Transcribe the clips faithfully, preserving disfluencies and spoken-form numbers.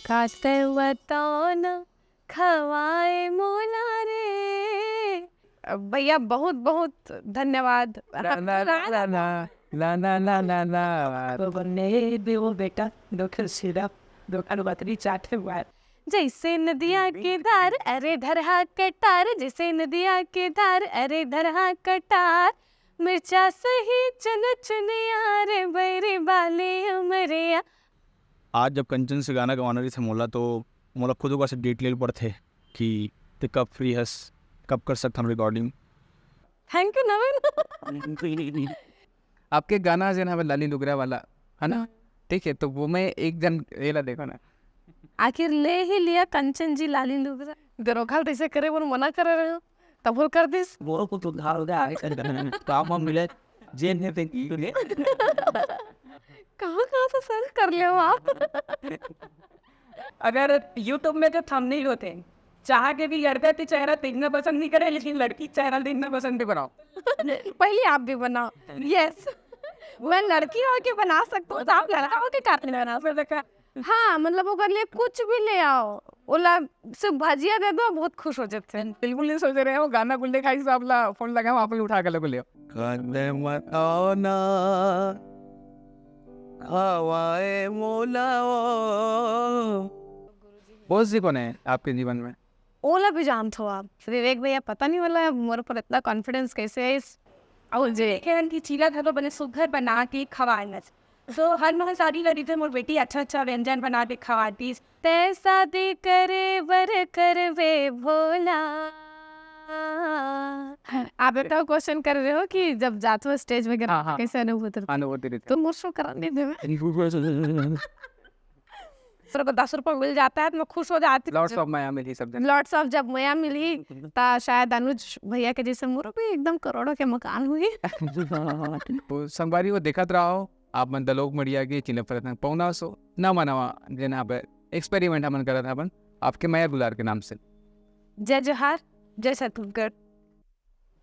काते बताओ ना खवाए मोला रे। भैया, बहुत बहुत धन्यवाद। ला ला ला ला ला, ला ला ला ला ला। बने देवो बेटा, दो ठन सिरप, दो ठन बकरी, चार ठन बार। जैसे नदिया के धार, अरे धरहा कटार, जैसे नदिया के धार, अरे धरहा कटार, मिर्चा सही चुन चुनिया रे बैरी बाली उमरिया। आज जब कंचन से गाना गवाना रहिथे मोला, तो मोला खुद ओकर से डेट ले पड़थे कि ते कब फ्री हस, कब कर सकथन रिकॉर्डिंग। थैंक यू नवीन। आपके गाना जेन हवे लाली लुगरा वाला, है ना? ठीक है, तो वो मैं एक जन ये ला देखो ना। आखिर ले ही लिया कंचन जी लाली लुगरा। दरोखा ल तैसे करे, वो मना करे रहे हो, तब वो कर दिस। वो कुछ उधार उधार आगे कर देना। काम वाम मिले, जेब में फेंक दीजिए। कहाँ कहाँ से सर्च कर ले हो आप? अगर YouTube में जो थंबनेल होते हैं, चाह के भी लड़का के चेहरा देखना पसंद नहीं करे, लेकिन लड़की के चेहरा देखना पसंद भी बनाओ। पहले आप भी बनाओ। यस, मैं लड़की होके बना सकती हूँ, तो आप लड़का होके काहे नहीं बना सकते? हाँ, मतलब ओकर लिए कुछ भी ले आओ, ओला सिर्फ भजिया दे दो, बहुत खुश हो जाते हैं। बिल्कुल नहीं सोच रहे हो, गाना गुल्ले खाई साहब ला फोन लगा, आप उठा के लोग ले। काते बताओ ना खवाए मोला ओ। बॉस जी कौन है आपके जीवन में? ओला भी जानत हो आप विवेक भैया, पता नहीं वाला मोर पर इतना कॉन्फिडेंस कैसे है इस। और जे देखे हन कि चीला घलो बने सुघर बना के खवाए न। तो हर महतारी ल रहिथे मोर बेटी अच्छा अच्छा व्यंजन बना के खवातीस। तै शादी करे बर करबे भोला। आप इतना क्वेश्चन कर रहे हो कि जब जात हो स्टेज वगैरह, हाँ, हाँ। कैसे अनुभूति रहता? अनुभूति रहती तो मोर शो करा नहीं देवे। सर को दस रुपये मिल जाता है तो मैं खुश हो जाती हूँ। लॉट्स ऑफ माया मिली सब जन। लॉट्स ऑफ जब माया मिली, ता शायद अनुज भैया के जैसे मोर भी एकदम करोड़ों के मकान हुई। तो संगवारी हो, देखत रहो आप मन दलोक मड़िया के चिल्ला फरसंग पहुना सो नवा नवा जेन आप एक्सपेरिमेंट हमन करत हवन आपके मया गुलार के नाम से। जय जोहार, जय छत्तीसगढ़।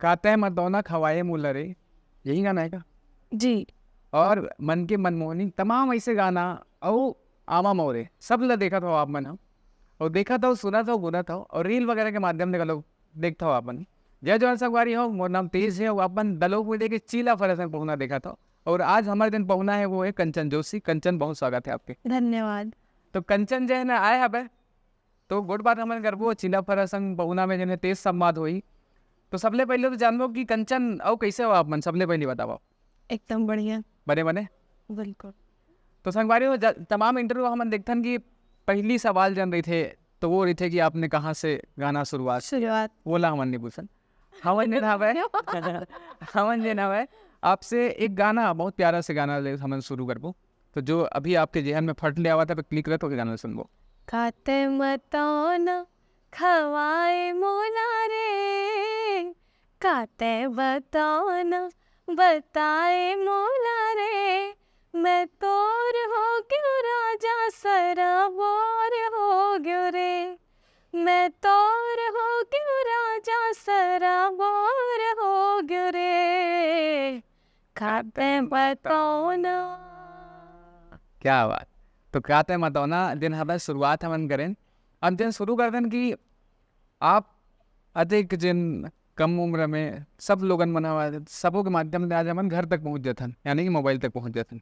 काते मतौना खवाए मोला रे, यही गाना है का? जी। और मन के मनमोहनी तमाम ऐसे गाना, अउ आमा मोरे, सब ला देखत हो आप मन ह। और देखत हो, सुनत हो, गुनत हो, और रील वगैरह के माध्यम से घलो देखत हो आप मन। जय जोहार संगवारी हो, मोर नाम तेज है, और आप मन दलोक में देखे चीला फरसंग पहुना देखत हो। और आज हमारे दिन पहुना है, वो है कंचन जोशी। कंचन, बहुत स्वागत है आपके। धन्यवाद। तो कंचन जे है ना आए हबे, तो गोठ बात हमन करबो, चीला फरसंग पहुना में जेन है तेज संवाद होई। तो सबले पहले तो जानबो कि कंचन अउ कैसे हो आप मन, सबले पहले बताओ। एकदम बढ़िया। बने बने। बिल्कुल। तो संगवारी हो, ज-, तमाम इंटरव्यू हमन देखथन कि पहली सवाल जन रहिथे तो वो रहिथे कि आपने कहाँ से गाना शुरुआत, शुरुआत। वो ला हमन नहीं पूछन। हमन जेन हवय, हमन जेन हवय, आपसे एक गाना, बहुत प्यारा से गाना ले हमन शुरू करबो। तो जो अभी आपके जेहन में फट ले आवत है, पे क्लिक रहे तो गाना सुनबो। काते मतौना खवाए मोला रे, काते बताओ ना बताए मोला रे, मैं तोर हो गयो राजा सराबोर हो गयो रे, मैं तोर हो गयो राजा सराबोर हो गयो रे, काते बताओ ना। क्या बात। तो काते मतौना जेन हवय शुरुआत हमन करेन। अब जेन शुरू करथन कि आप अधिक जेन कम उम्र में सब लोगन मन हवय, सबो के माध्यम ले आज हमन घर तक पहुंच जाथन, यानी कि मोबाइल तक पहुंच जाथन,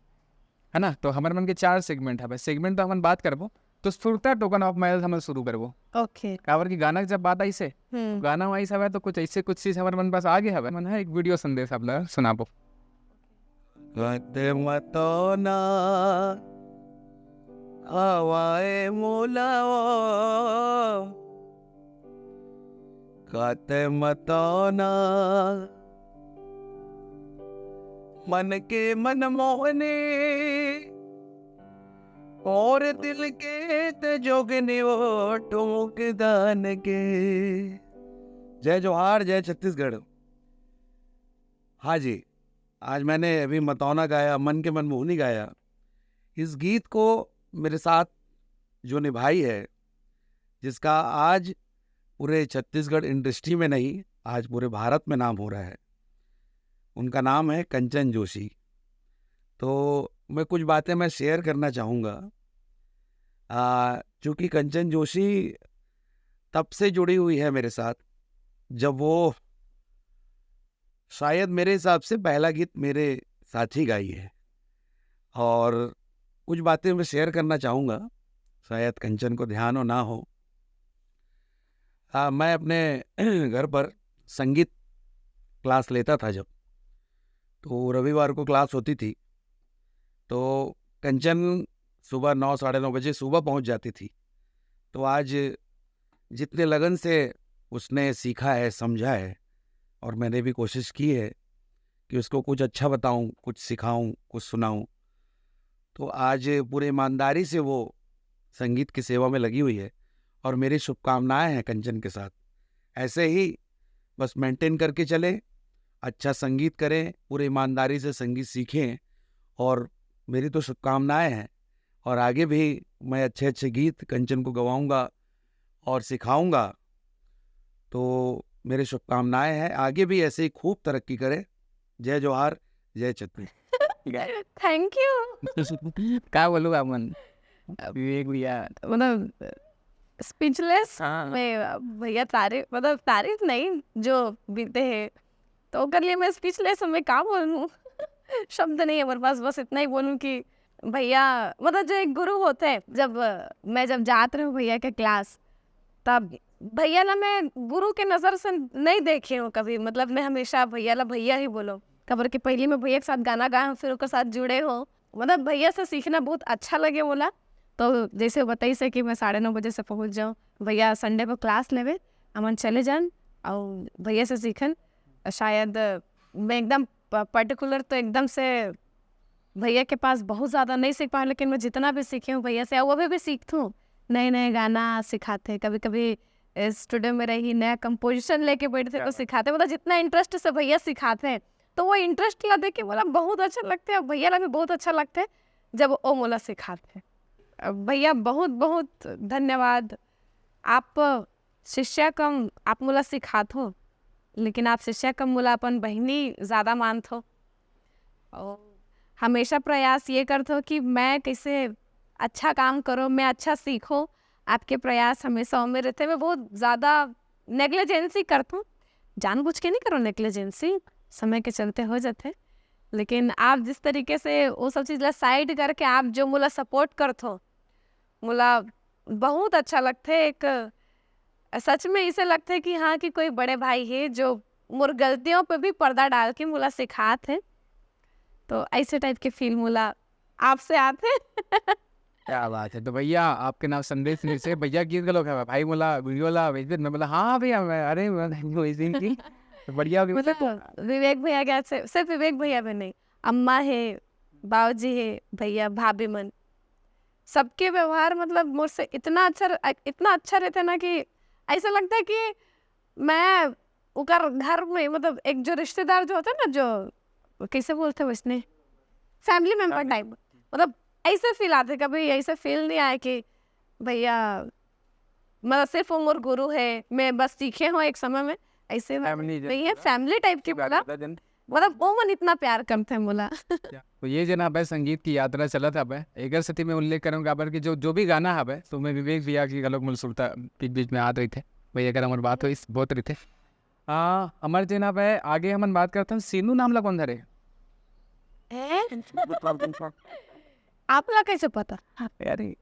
है ना? तो हमर मन के चार सेगमेंट हवय। सेगमेंट तो हमन बात करबो, तो सुरता टोकन ऑफ माइल्स हमन शुरू करबो। ओके। काबर कि गाना के जब बात आइसे, हम्म। गाना वाइस हवय तो कुछ ऐसे कुछ चीज हमर मन पास आगे हवय, मन ह एक वीडियो संदेश आप ला सुनाबो। काते मतौना खवाए मोला ओ, काते मतौना मन के मनमोहनी और दिल के ते जोगनी वो ठुमक दान के। जय जोहार, जय छत्तीसगढ़। हाँ जी, आज मैंने अभी मतौना गाया, मन के मनमोहनी गाया। इस गीत को मेरे साथ जो निभाई है, जिसका आज पूरे छत्तीसगढ़ इंडस्ट्री में नहीं, आज पूरे भारत में नाम हो रहा है, उनका नाम है कंचन जोशी। तो मैं कुछ बातें मैं शेयर करना चाहूँगा। आ, चूंकि कंचन जोशी तब से जुड़ी हुई है मेरे साथ, जब वो शायद मेरे हिसाब से पहला गीत मेरे साथ ही गाई है। और कुछ बातें मैं शेयर करना चाहूँगा, शायद कंचन को ध्यान हो ना हो। आ, मैं अपने घर पर संगीत क्लास लेता था जब, तो रविवार को क्लास होती थी, तो कंचन सुबह नौ, साढ़े नौ बजे सुबह पहुंच जाती थी। तो आज जितने लगन से उसने सीखा है, समझा है, और मैंने भी कोशिश की है कि उसको कुछ अच्छा बताऊं, कुछ सिखाऊं, कुछ सुनाऊं, तो आज पूरे ईमानदारी से वो संगीत की सेवा में लगी हुई है। और मेरी शुभकामनाएं हैं कंचन के साथ, ऐसे ही बस मेंटेन करके चलें, अच्छा संगीत करें, पूरे ईमानदारी से संगीत सीखें। और मेरी तो शुभकामनाएं हैं, और आगे भी मैं अच्छे अच्छे गीत कंचन को गवाऊंगा और सिखाऊंगा। तो मेरी शुभकामनाएं हैं, आगे भी ऐसे ही खूब तरक्की करें। जय जोहार, जय छत्तीसगढ़। Thank you. का बोलू अपन, विवेक भैया। मतलब स्पीचलेस। हाँ। मैं भैया तारीफ, मतलब तारीफ नहीं, जो बीते हैं तो ओकर लिए मैं स्पीचलेस हूँ। मैं का बोलूँ? शब्द नहीं है मेरे पास, बस इतना ही बोलूँ कि भैया, मतलब जो एक गुरु होते हैं, जब मैं जब जात रहूँ भैया के क्लास, तब भैया ला मैं गुरु के नजर से नहीं देखे हूँ कभी। मतलब मैं हमेशा भैया ला भैया ही बोलो। खबर के पहली मैं भैया के साथ गाना गाए हूँ, फिर ओकर साथ जुड़े हूँ। मतलब भैया से सीखना बहुत अच्छा लगे बोला। तो जैसे बताई से कि मैं साढ़े नौ बजे से पहुँच जाऊँ, भैया संडे को क्लास लेवे, हमन चले जान और भैया से सीखन। शायद मैं एकदम पर्टिकुलर तो एकदम से भैया के पास बहुत ज़्यादा नहीं सीख पाए, लेकिन मैं जितना भी सीखे हूँ भैया से, और अभी भी सीखती हूँ। नए नए गाना सिखाते हैं, कभी कभी स्टूडियो में रही नया कंपोजिशन लेके बैठते तो सिखाते, मतलब जितना इंटरेस्ट से भैया सिखाते हैं, तो वो इंटरेस्ट ला देख के बोला बहुत अच्छा लगता है, और भैया ला भी बहुत अच्छा लगता है जब वो मोला सिखाते हैं। अ, भैया बहुत बहुत धन्यवाद। आप शिष्या कम आप मोला सिखात हो, लेकिन आप शिष्या कम मोला अपन बहिनी ज़्यादा मानत हो। और हमेशा प्रयास ये करत हो कि मैं कैसे अच्छा काम करो, मैं अच्छा सीखो। आपके प्रयास हमेशा ओमे रहते। मैं बहुत ज़्यादा नेग्लिजेंसी करत हूँ, जानबूझ के नहीं करो नेग्लिजेंसी, समय के चलते हो जाते। लेकिन आप जिस तरीके से वो सब चीज़ ला साइड करके आप जो मोला सपोर्ट करत हो, मोला बहुत अच्छा लगथे। एक सच में इसे लगथे कि हाँ, कि कोई बड़े भाई हे जो मोर गलतियों पे भी पर्दा डाल के मोला सिखात हे। तो ऐसे टाइप के फील मोला आपसे आथे। क्या बात है। तो भैया, आपके नाम संदेश मिश्र है। भैया गीत गलो है, भाई मोला वीडियो ला भेज दे। मैं बोला, "हाँ भैया, मैं, अरे मैं वैसे ही।" तो बढ़िया हो गया। मतलब विवेक भैया के से, सिर्फ विवेक भैया भी नहीं, अम्मा हे, बाऊजी हे, भैया, भाभी मन, सबके व्यवहार मतलब मोर से इतना अच्छा र-, इतना अच्छा रहता है ना कि ऐसा लगता है कि मैं ओकर घर में, मतलब एक जो रिश्तेदार जो होता है ना, जो कैसे बोलते हैं वैसने, फैमिली मेंबर टाइप, मतलब ऐसे फील आते। कभी ऐसे फील नहीं आया कि भैया, मतलब सिर्फ वो मोर गुरु है, मैं बस सीखे हूँ एक समय में, ऐसे फैमिली नहीं है, फैमिली टाइप के बोला। मतलब वो मन इतना प्यार करते हैं मोला। तो ये जना हवय संगीत की यात्रा चलत हवय। एकर सेती मैं उल्लेख करूँ काबर कि जो, जो भी गाना हवय, तो मैं विवेक भैया की घलोक मोला सुरता बीच-बीच में आत रहिथे। भैया कर हमर बात होइस, बहुत रहिथे। हाँ, हमर जेन हवय, आगे हमन बात करथन, सीनू नाम ला कोन धरे? हैं? आप ला कैसे पता? अरे,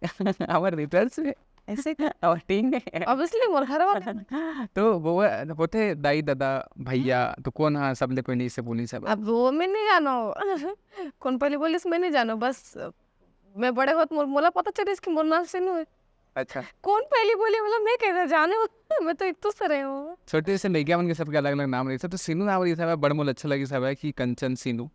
हमर रिटर्न्स में, ऐसे क्या? हमर टीम में। ऑब्वियसली मोर घर वाले। तो वो होथे दाई, ददा, भैया, तो कोन हा सबले पहिली से बोली सब? अब वो मैं नहीं जानो। कौन पहली बोलिस मैं नहीं जानो, बस मैं बड़े होत मोर, मोला पता चलिस कि मोर नाम सीनू है। अच्छा। कौन पहली बोली, मतलब मैं कैसे जानू? मैं तो इतू से रहे हूँ। छोटे से लइका मन के सबके अलग-अलग नाम रहिथे, तो सीनू नाम रहिथे, बड़ मोला अच्छा लगिस हवय कि कंचन सीनू।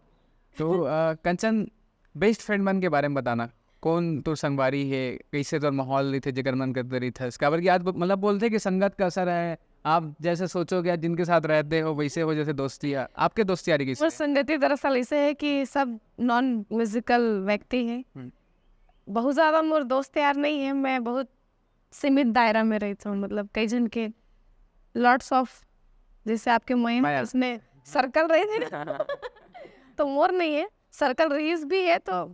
तो, अ, कंचन, बेस्ट फ्रेंड मन के बारे में बताना, कौन तोर संगवारी हे, कैसे तोर माहौल रहिथे, जेकर मन करते रहिथे? काबर कि आज ब-, मतलब बोलथे कि संगत का असर है, आप जैसे सोचोगे, जिनके साथ रहते हो, वैसे हो जैसे दोस्ती है। आपके दोस्ती यारी कैसे मोर है? संगति दरअसल ऐसे है कि सब नॉन म्यूजिकल व्यक्ति हैं। हम्म। बहुत ज़्यादा मोर दोस्त यार नहीं है, मैं बहुत सीमित दायरा में रहती हूँ, मतलब कई जन के लॉट्स ऑफ, जैसे आपके मोइन माया। उसने सर्कल रही थी ना, तो मोर नहीं है, सर्कल रहीस भी है तो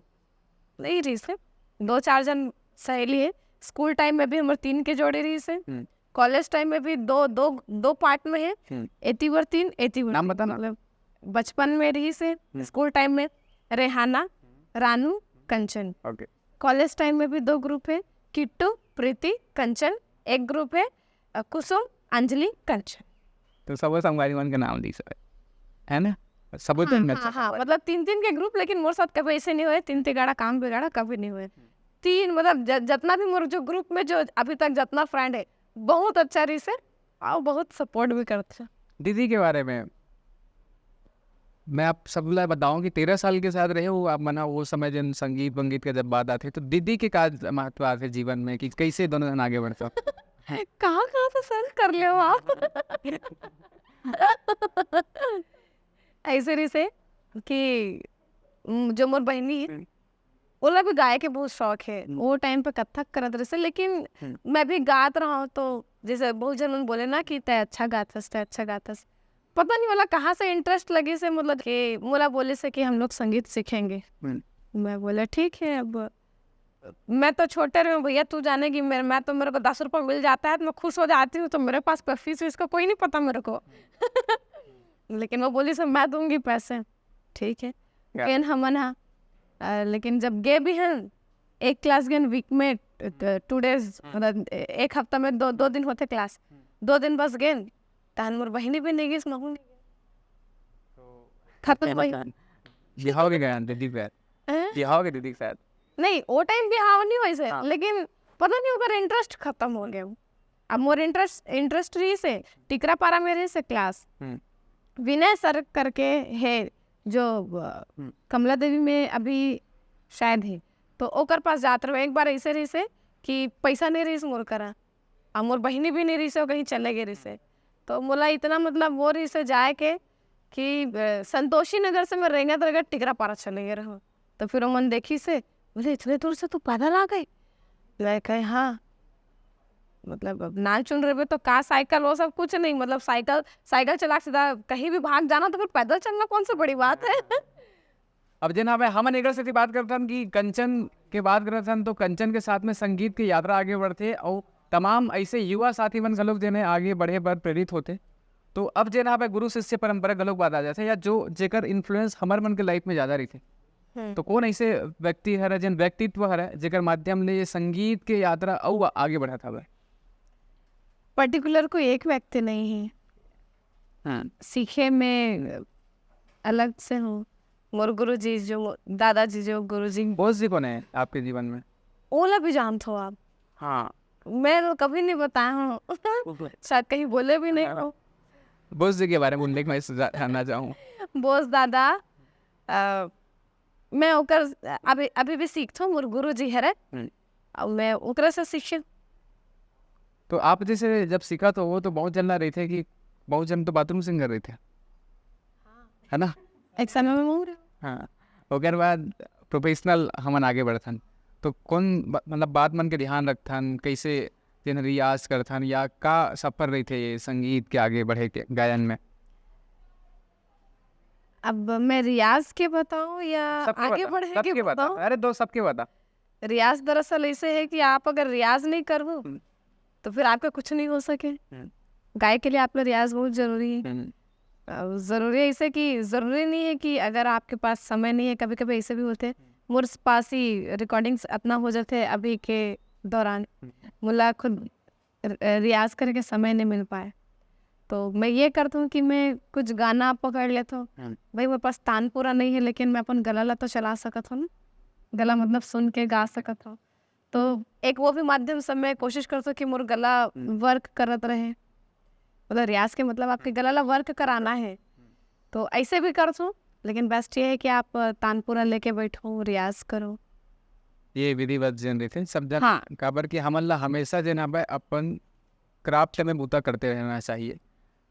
नहीं रहीस है, दो चार जन सहेली है, स्कूल टाइम में भी हमर तीन के जोड़ी रहिस हे। हम्म। कॉलेज टाइम में भी दो दो दो पार्ट में हे। हम्म। एती बर तीन, एती बर नाम तीन। बता ना। मतलब बचपन में रहिस हे, स्कूल टाइम में रेहाना, रानू, कंचन। ओके। कॉलेज टाइम में भी दो ग्रुप हे, किट्टू, प्रीति, कंचन। एक ग्रुप हे अ, कुसुम, अंजलि, कंचन। तो सबो संगवारी मन के नाम लिस हवे, है ना? सबो तो हाँ, अच्छा हाँ, हाँ, संगवारी। मतलब तीन तीन के ग्रुप, लेकिन मोर साथ कभी ऐसे नहीं हुए, तीन तिगाड़ा काम बिगाड़ा कभी नहीं हुए। तीन मतलब ज, जितना भी मोर जो ग्रुप में जो अभी तक जितना फ्रेंड है, बहुत अच्छा रहिस हे, अउ बहुत सपोर्ट भी करथे। दीदी के बारे में मैं आप सब ला बताऊं कि तेरह साल के साथ रहे हो आप मन ह, वो समय जन संगीत वंगीत का जब बात आथे तो दीदी के का महत्व आथे जीवन में कि कैसे दोनों जन आगे बढ़ता? कहाँ कहाँ से सर्च कर ले हो आप? ऐसे रहिस हे कि उम, जो मोर बहिनी हे, हम्म। ओला भी गाए के बहुत शौक हे। हम्म। वो टाइम पे कत्थक करत रहिस हे, लेकिन हम्म। मैं भी गात रहा हूँ, तो जैसे बहुत जन मन बोले ना कि "तै अच्छा गाथस, तै अच्छा गाथस।" पता नहीं ओला कहाँ से इंटरेस्ट लगिस हे, मतलब कि मोला बोलिस हे कि "हम लोग संगीत सीखेंगे।" हम्म। मैं बोला "ठीक है।" अब मैं तो छोटे रहे हूँ भैया, तू जानेगी, मेरे, मैं तो, मेरे को दस रुपये मिल जाता है तो मैं खुश हो जाती हूँ, तो मेरे पास कोई फीस वीस का कोई नहीं पता मेरे को। लेकिन वो बोलिस "मैं दूंगी पैसे।" ठीक है, या। गेन हमन हा, अ, लेकिन जब गे भी हन, एक क्लास गेन वीक में, टू डेज, मतलब ए-, एक हफ्ता में दो दो दिन होथे क्लास, दो दिन बस गेन, तहन मोर बहिनी भी नहीं गिस, महू नहीं गेन। खत्म वही। बिहाव के गए दीदी के, हैं? बिहाव के दीदी के साथ। नहीं, वो टाइम बिहाव नहीं होइस हे, हाँ। लेकिन पता नहीं ओकर इंटरेस्ट खत्म हो गया। अब मोर इंटरेस्ट, इंटरेस्ट रहिस हे, टिकरापारा में रहिस हे क्लास। हम्म। विनय सर करके हे, जो, अ, हम्म। कमला देवी में अभी शायद हे, तो ओकर पास जात रहो। एक बार ऐसे रहिस हे कि पैसा नहीं रहिस मोर करा, अब मोर बहिनी भी नहीं रहिस हे, कहीं चले गए रहिस हे। तो मोला इतना, मतलब, वो रहिस हे जाए के कि, अ, संतोषी नगर से मैं रेंगत रेंगत टिकरापारा चले गए रहो। तो फिर ओमन देखिस हे, बोले "इतने दूर से तू पैदल आ गई?" मैं कहे "हाँ।" मतलब अब नान चुन रहे तो का साइकिल, वो सब कुछ नहीं, मतलब साइकिल, साइकिल चला के सीधा कहीं भी भाग जाना, तो फिर पैदल चलना कौन सी बड़ी बात है। अब जेन हवे हमन एकर सेती बात करथन कि कंचन के बात करथन, तो कंचन के साथ में संगीत के यात्रा आगे बढ़थे अउ तमाम ऐसे युवा साथी मन घलोक जेन हे आगे बढ़े बर प्रेरित होथे। तो अब जेन हवे गुरु शिष्य परंपरा घलोक बात आ जाथे, या जो जेकर इन्फ्लुएंस हमर मन के लाइफ में ज्यादा रहिथे, हम्म। तो कौन ऐसे व्यक्ति हरे, जेन व्यक्तित्व हरे, जेकर माध्यम ले ये संगीत के यात्रा अउ आगे बढ़त हवे? पर्टिकुलर कोई एक व्यक्ति नहीं है, हम्म। सीखे मैं अलग से हूँ। मोर गुरुजी जो, दादाजी जो गुरुजी, बोस जी कौन है आपके जीवन में? ओला भी जानत हो आप? हाँ। मैं तो कभी नहीं बताया हूँ, शायद कहीं बोले भी नहीं हो। बोस जी के बारे में उल्लेख मैं सुझा-, जानना चाहूँ। बोस दादा, अ, मैं ओकर अभी, अभी भी सीखथो, मोर गुरुजी हरे, हम्म। अउ मैं ओकरे से सीखे। तो आप जैसे जब सीखा तो वो तो बहुत जन ला रहिथे कि बहुत जन तो बाथरूम सिंगर रहिथे, है ना? एक समय में मोर हाँ, ओकर बाद प्रोफेशनल हमन आगे बढ़थन, तो कौन ब-, मतलब बात मन के ध्यान रखथन, कैसे जेन रियाज करथन, या का सफर रहिथे ये संगीत के आगे बढ़े के गायन में? अब मैं रियाज के बताऊं या सबके आगे बता, बढ़े के सबके बता। बताऊं? अरे दो, सबके बता। रियाज दरअसल ऐसे है कि आप अगर रियाज नहीं करबो, हम्म। तो फिर आपका कुछ नहीं हो सके। हम्म। गाय के लिए आपका रियाज बहुत जरूरी है। हम्म। अ, जरूरी ऐसे कि जरूरी नहीं है कि अगर आपके पास समय नहीं है, कभी-कभी ऐसे भी होते हैं। मोर पास ही रिकॉर्डिंग्स इतना हो जाते हैं अभी के दौरान, हम्म। मोला खुद र-, रियाज करे के समय नहीं मिल पाए। तो मैं ये करता हूँ कि मैं कुछ गाना पकड़ लेता हूँ। हम्म। भाई, मेरे पास तानपुरा नहीं है, लेकिन मैं अपन गला ला तो चला सकत हूँ ना, गला मतलब सुन के गा सकत हूँ। तो एक वो भी माध्यम से मैं कोशिश करता हूँ कि मोर गला हम्म। वर्क करत रहे। मतलब रियाज के मतलब आपके गला ला वर्क कराना है, तो ऐसे भी करता हूँ। लेकिन बेस्ट ये है कि आप तानपुरा लेके बैठो, रियाज करो। ये विधिवत जेन रहिथे सब जन, हाँ। काबर कि हमन ला हमेशा जेन हवे अपन क्राफ्ट में बूता करते रहना चाहिए।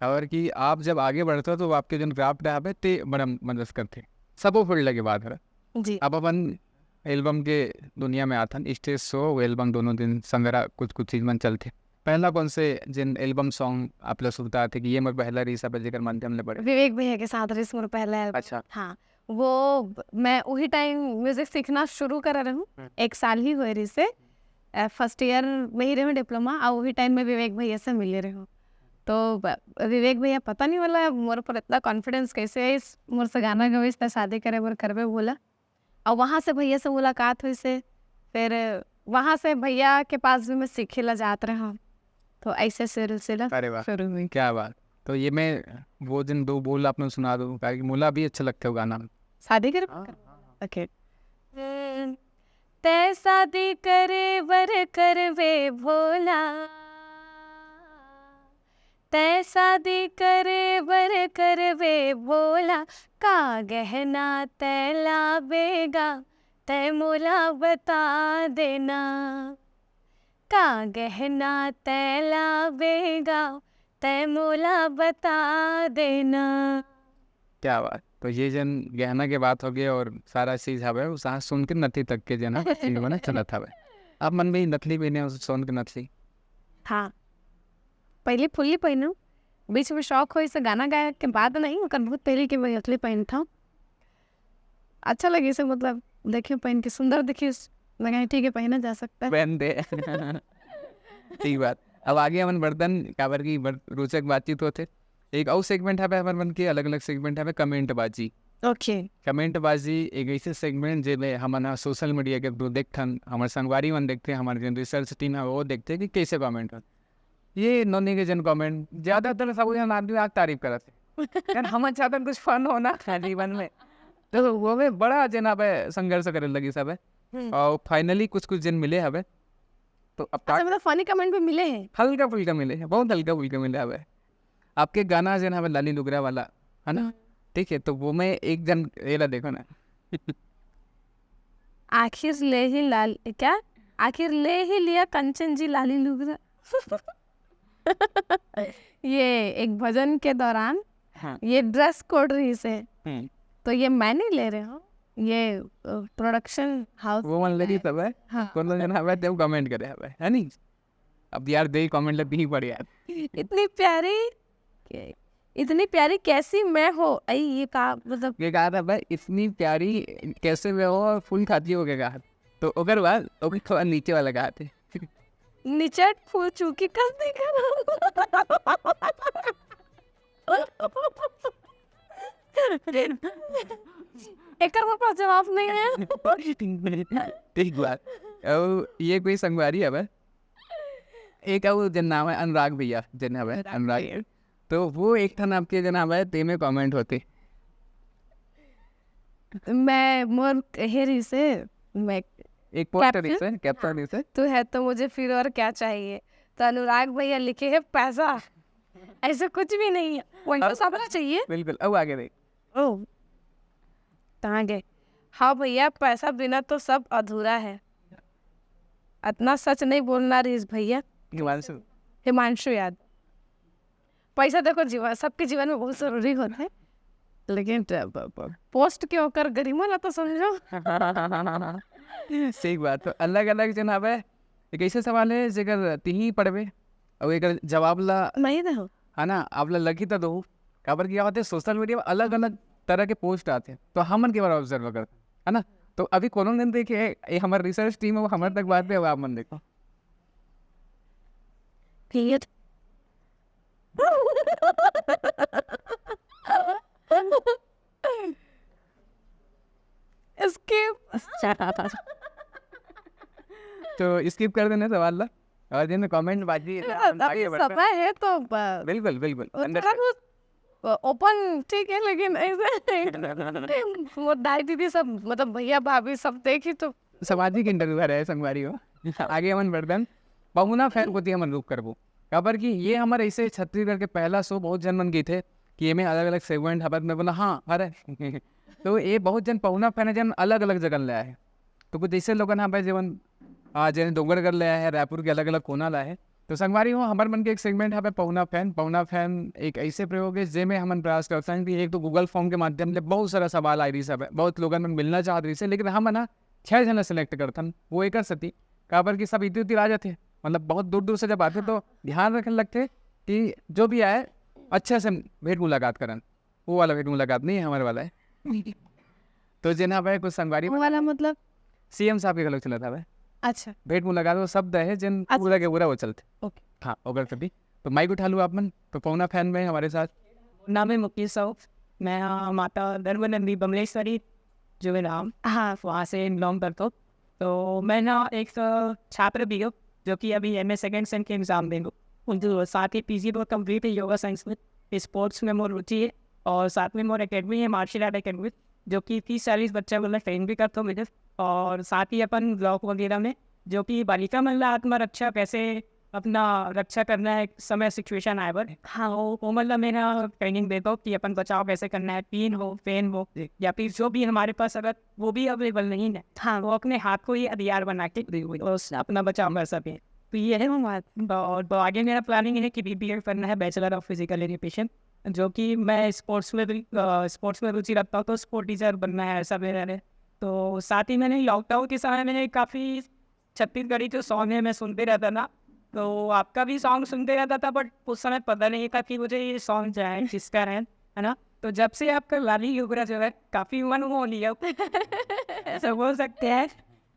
काबर कि आप जब आगे बढ़ते हो तो आपके जेन क्राफ्ट हवे ते बड़ा मदद करथे। सबो फील्ड के बात हरे। जी। अब अपन एल्बम के दुनिया में आथन, स्टेज शो, एल्बम दोनों दिन संगरा कुछ कुछ चीज मन चलथे। पहला कौन से जेन एल्बम सॉन्ग आप ला सुरता आथे कि ये मोर पहला रिलीज हवे जेकर माध्यम ले बढ़े? विवेक भैया के साथ रहिस मोर पहला एल्बम। अच्छा। हाँ, वो ब-, मैं वही टाइम म्यूजिक सीखना शुरू करे रहूँ, हम्म। एक साल ही होए रहिस हे। फर्स्ट ईयर में ही रहे डिप्लोमा, और वही टाइम में विवेक भैया से मिले रहे। तो ब- विवेक भैया, पता नहीं वाला मोर पर इतना कॉन्फिडेंस कैसे है, मोर से गाना गवे, शादी करे बर करबे बोला। और वहाँ से भैया से मुलाकात हुई से, फिर वहाँ से भैया के पास भी मैं सीखे ला जात रहा। तो ऐसे सिलसिला अरे वाह, शुरू हुई। क्या बात। तो ये मैं वो दिन दो बोल आपने सुना दो, क्योंकि मोला भी अच्छा लगता है वो गाना। शादी करे बर करबे? ओके। तय शादी करे बर करबे भोला, तय शादी करे बर करबे भोला, का गहना तय लाबेगा, तय मोला बता देना। का गहना तय लाबेगा, तय मोला बता देना। क्या बात। तो ये जन गहना के बात हो गई और सारा चीज हवे, उस सुन के नथी तक के जन चीज बने चलत हवे। आप मन भी नथली पहने हो, सोन के नथली? हाँ, पहले फुल्ली पहनू, बीच में शौक होइस गाना गाए के बाद नहीं, ओकर बहुत पहले के मैं नथली पहनत हूँ। अच्छा लगिस, मतलब देखियो पहन के सुंदर दिखिस, लगाए ठीक है, पहना जा सकता है। पहन दे। ठीक बात। अब आगे हमन बढ़थन, काबर की बड़ रोचक बातचीत होथे। एक अउ सेगमेंट हवे हमर मन के, अलग-अलग सेगमेंट हवे, कमेंट बाजी। ओके। कमेंट बाजी एक ऐसे सेगमेंट जेमे हमन ह सोशल मीडिया के थ्रू देखथन, हमर संगवारी मन देखथे, हमर जेन रिसर्च टीम है वो देखथे कि कैसे कमेंट होथे। ये नोनी के जन कमेंट, ज्यादातर सब जन आदमी आज तारीफ करत हे। यार हमन चाहतन कुछ फन होना जीवन में, तो वो में बड़ा जन हवे संघर्ष करे लगिस हवे। हम्म। और फाइनली कुछ कुछ जन मिले हवे। तो अब अच्छा, मतलब फनी कमेंट भी मिले हैं? हल्का फुल्का मिले है, बहुत हल्का फुल्का मिले हवे। आपके गाना जेन हवे लाली लुगरा वाला, है ना? हम्म। ठीक है, तो वो में एक जन, ये ला देखो ना। आखिर ले ही लाल, क्या? आखिर ले ही लिया कंचन जी लाली लुगरा। ये एक भजन के दौरान हाँ। ये ड्रेस कोड रहिस हे, हम्म। तो ये मैं नहीं ले रहे हूँ, ये प्रोडक्शन हाउस। वो मन लगी सब है। हाँ। कोनो जन हवे, देव कमेंट करे हवे, है नी? अब यार, दे कमेंट लग नहीं पड़े यार। इतनी प्यारी, इतनी प्यारी कैसी मैं हो, आई ये का मतलब? ये कहा था भाई, इतनी प्यारी कैसे में हो, और फूल खाती हो के कहा। तो ओकर बाद ओकर थोड़ा नीचे वाला कहा थे। निचट फूल चूकी कर देगा। एकर मोर पास जवाब नहीं है। ठीक बात। अब ये कोई संगवारी हवे, एक अउ जन नाम है अनुराग भैया, जन हवे अनुराग अनुराग। भैया। तो वो एक ठन आपके जन हवे, तेमे कमेंट होते। मैं मोर हेरी से मैं एक पोस्ट Caption? से, कैप्शन से। तू है तो मुझे फिर और क्या चाहिए? तो अनुराग भैया लिखे हैं पैसा, ऐसे कुछ भी नहीं है, वही तो सबका चाहिए। बिल्कुल, अब आगे देख। ओ, कहाँ गए? हाँ भैया, पैसा बिना तो सब अधूरा है। इतना सच नहीं बोलना रहीस भैया। हिमांशु। हिमांशु यादव, पैसा देखो जीवन, सबके जीवन में बहुत जरूरी होता है, लेकिन ट-, ब-, ब-, पोस्ट के ओकर गरिमा ला तो समझो। सही बात। तो अलग अलग जन हवे, एक ऐसे सवाल है जेकर तिही पढ़बे, और एकर जवाब ला, नहीं दो। है ना, आप ला लगी तो दो। काबर क्या होते, सोशल मीडिया में अलग अलग तरह के पोस्ट आते हैं, तो हमन के बारे ऑब्जर्व करते हैं, है ना? तो अभी कोनो दिन देखे, ये हमारे रिसर्च टीम है, वो हमारे तक बात पे, अब आप मन देखो। ठीक है। स्किप। तो स्किप कर देने सवाल ला, और दिन कमेंट बाजी है, अपन अभी आगे बढ़ते हैं। समय है तो ब-, बिल्कुल, बिल्कुल। वो अंदर थोड़ा बहुत ओपन ठीक है, लेकिन ऐसे वो दाई दीदी सब, मतलब भैया भाभी सब देखी तो सामाजिक इंटरव्यू है संगवारी हो। आगे हमन बढ़थन, पहुना फैन कोती हमन रुख करबो, काबर कि ये हमर ऐसे छत्तीसगढ़ के पहला शो, बहुत जन मन गीथे कि एमे अलग-अलग सेगमेंट हवत, मैं बोला, "हाँ, हरे।" तो ये बहुत जन पहुना फैन है, जन अलग-अलग जगह ले आए। तो कुछ ऐसे लोगन हवे, जेमन, आ, जैसे डोंगरगढ़ ले आए हैं, रायपुर के अलग-अलग कोना ले आए हैं। तो संगवारी हो, हमर मन के एक सेगमेंट हवे पहुना फैन। पहुना फैन एक ऐसे प्रयोग है, जेमे हमन प्रयास करथन कि एक तो Google फॉर्म के माध्यम ले बहुत सारा सवाल आए रहिस हवे, बहुत लोगन मन मिलना चाहत रहिस हे, लेकिन हमन ह छह झन ला सिलेक्ट करथन। वो एकर सेती, काबर कि सब इति उति आ जाथे, मतलब बहुत दूर दूर से जब आथे तो ध्यान रखे लगथे कि जो भी आए अच्छे से भेंट मुलाकात करन। वो वाला भेंट मुलाकात नहीं है, हमारे वाला है। तो जेन हवे कुछ संगवारी वो वाला मतलब सीएम साहब के घलोक चलत हवे। अच्छा। भेंट मुलाकात वो शब्द है जिन अच्छा। पूरा के पूरा वो चलते। ओके। हाँ, ओकर कभी तो माइक उठा लू आप मन, तो पहुना फैन में हमारे साथ। नाम है मुकेश साहू। मैं, अ, माता धर्मानंदी बमलेश्वरी जो है नाम, हाँ। वहाँ से बिलोंग करता हूँ। तो मैं ना एक, अ, छात्र भी हूँ जो कि अभी एमए सेकंड सेम के एग्जाम दे रहा हूँ। उनके साथ ही पीजी वो कंप्लीट है योगा साइंस में, स्पोर्ट्स में मोर रुचि है और साथ में मोर एकेडमी है, मार्शल आर्ट एकेडमी, जो कि तीस चालीस बच्चा मतलब ट्रेन भी करता हूँ मैं। और साथ ही अपन ब्लॉग वगैरह में जो कि बालिका महिला आत्मरक्षा, कैसे अपना रक्षा करना है समय सिचुएशन आए बर, हाँ। वो वो मतलब मैं ना ट्रेनिंग देता हूँ कि अपन बचाव कैसे करना है, पीन हो, पेन हो, या फिर जो भी हमारे पास अगर वो भी अवेलेबल नहीं है, हाँ। वो अपने हाथ को ही हथियार बना के और अपना बचाव कर सके। तो ये है। वो बात। और तो आगे मेरा प्लानिंग है कि बीबीए करना है, बैचलर ऑफ फिजिकल एजुकेशन, जो कि मैं स्पोर्ट्स में भी, स्पोर्ट्स में रुचि रखता हूँ, तो स्पोर्ट टीचर बनना है ऐसा मेरा है। तो साथ ही मैंने लॉकडाउन के समय में काफ़ी छत्तीसगढ़ी जो सॉन्ग है मैं सुनते रहता था, तो आपका भी सॉन्ग सुनते रहता था, बट उस समय पता नहीं था कि मुझे ये सॉन्ग जो है किसका है, है ना? तो जब से आपका लाली नुब्रा जो है काफ़ी मन हो लिया ऐसा बोल सकते हैं,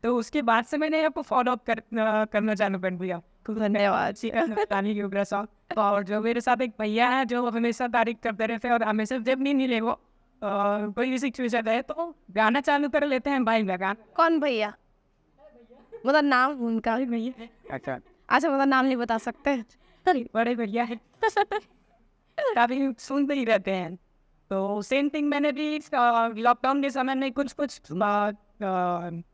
तो उसके बाद से मैंने आपको फॉलो अप कर, अ, करना चालू कर दिया। धन्यवाद। जी, लाली नुब्रा सॉन्ग। और जो मेरे साथ एक भैया है जो हमेशा तारीफ करते रहते हैं और हमेशा जब भी मिले वो, अ, कोई भी सिचुएशन रहे तो गाना चालू कर लेते हैं भाई, मैं गाना कौन भैया? मतलब नाम उनका? अरे भैया है, अच्छा, अच्छा, मतलब नाम नहीं बता सकते। बड़े भैया है। काफी सुनते ही रहते हैं। तो सेम थिंग मैंने भी लॉकडाउन के समय में कुछ कुछ, अ, अ,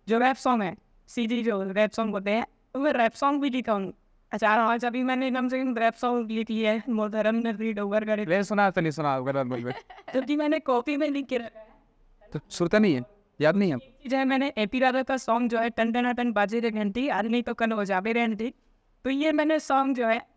जो रैप सॉन्ग है, सीडी जो रैप सॉन्ग होते हैं, तो मैं रैप सॉन्ग भी लिखा हूँ। चार पाँच अभी मैंने कम से कम रैप सॉन्ग लिख लिया है, मोर धर्म में भी डोगर करे, ले सुना, चलिए सुना, गलत बोल गए। जो कि मैंने कॉपी में लिख के रखा है। तो सुरता नहीं है, याद नहीं है। एक चीज है, मैंने एपी राजा का सॉन्ग जो है टन टना टन बाजे रे घंटी, आज नहीं तो कल हो जावे रे आंटी, तो ये मैंने सॉन्ग जो है,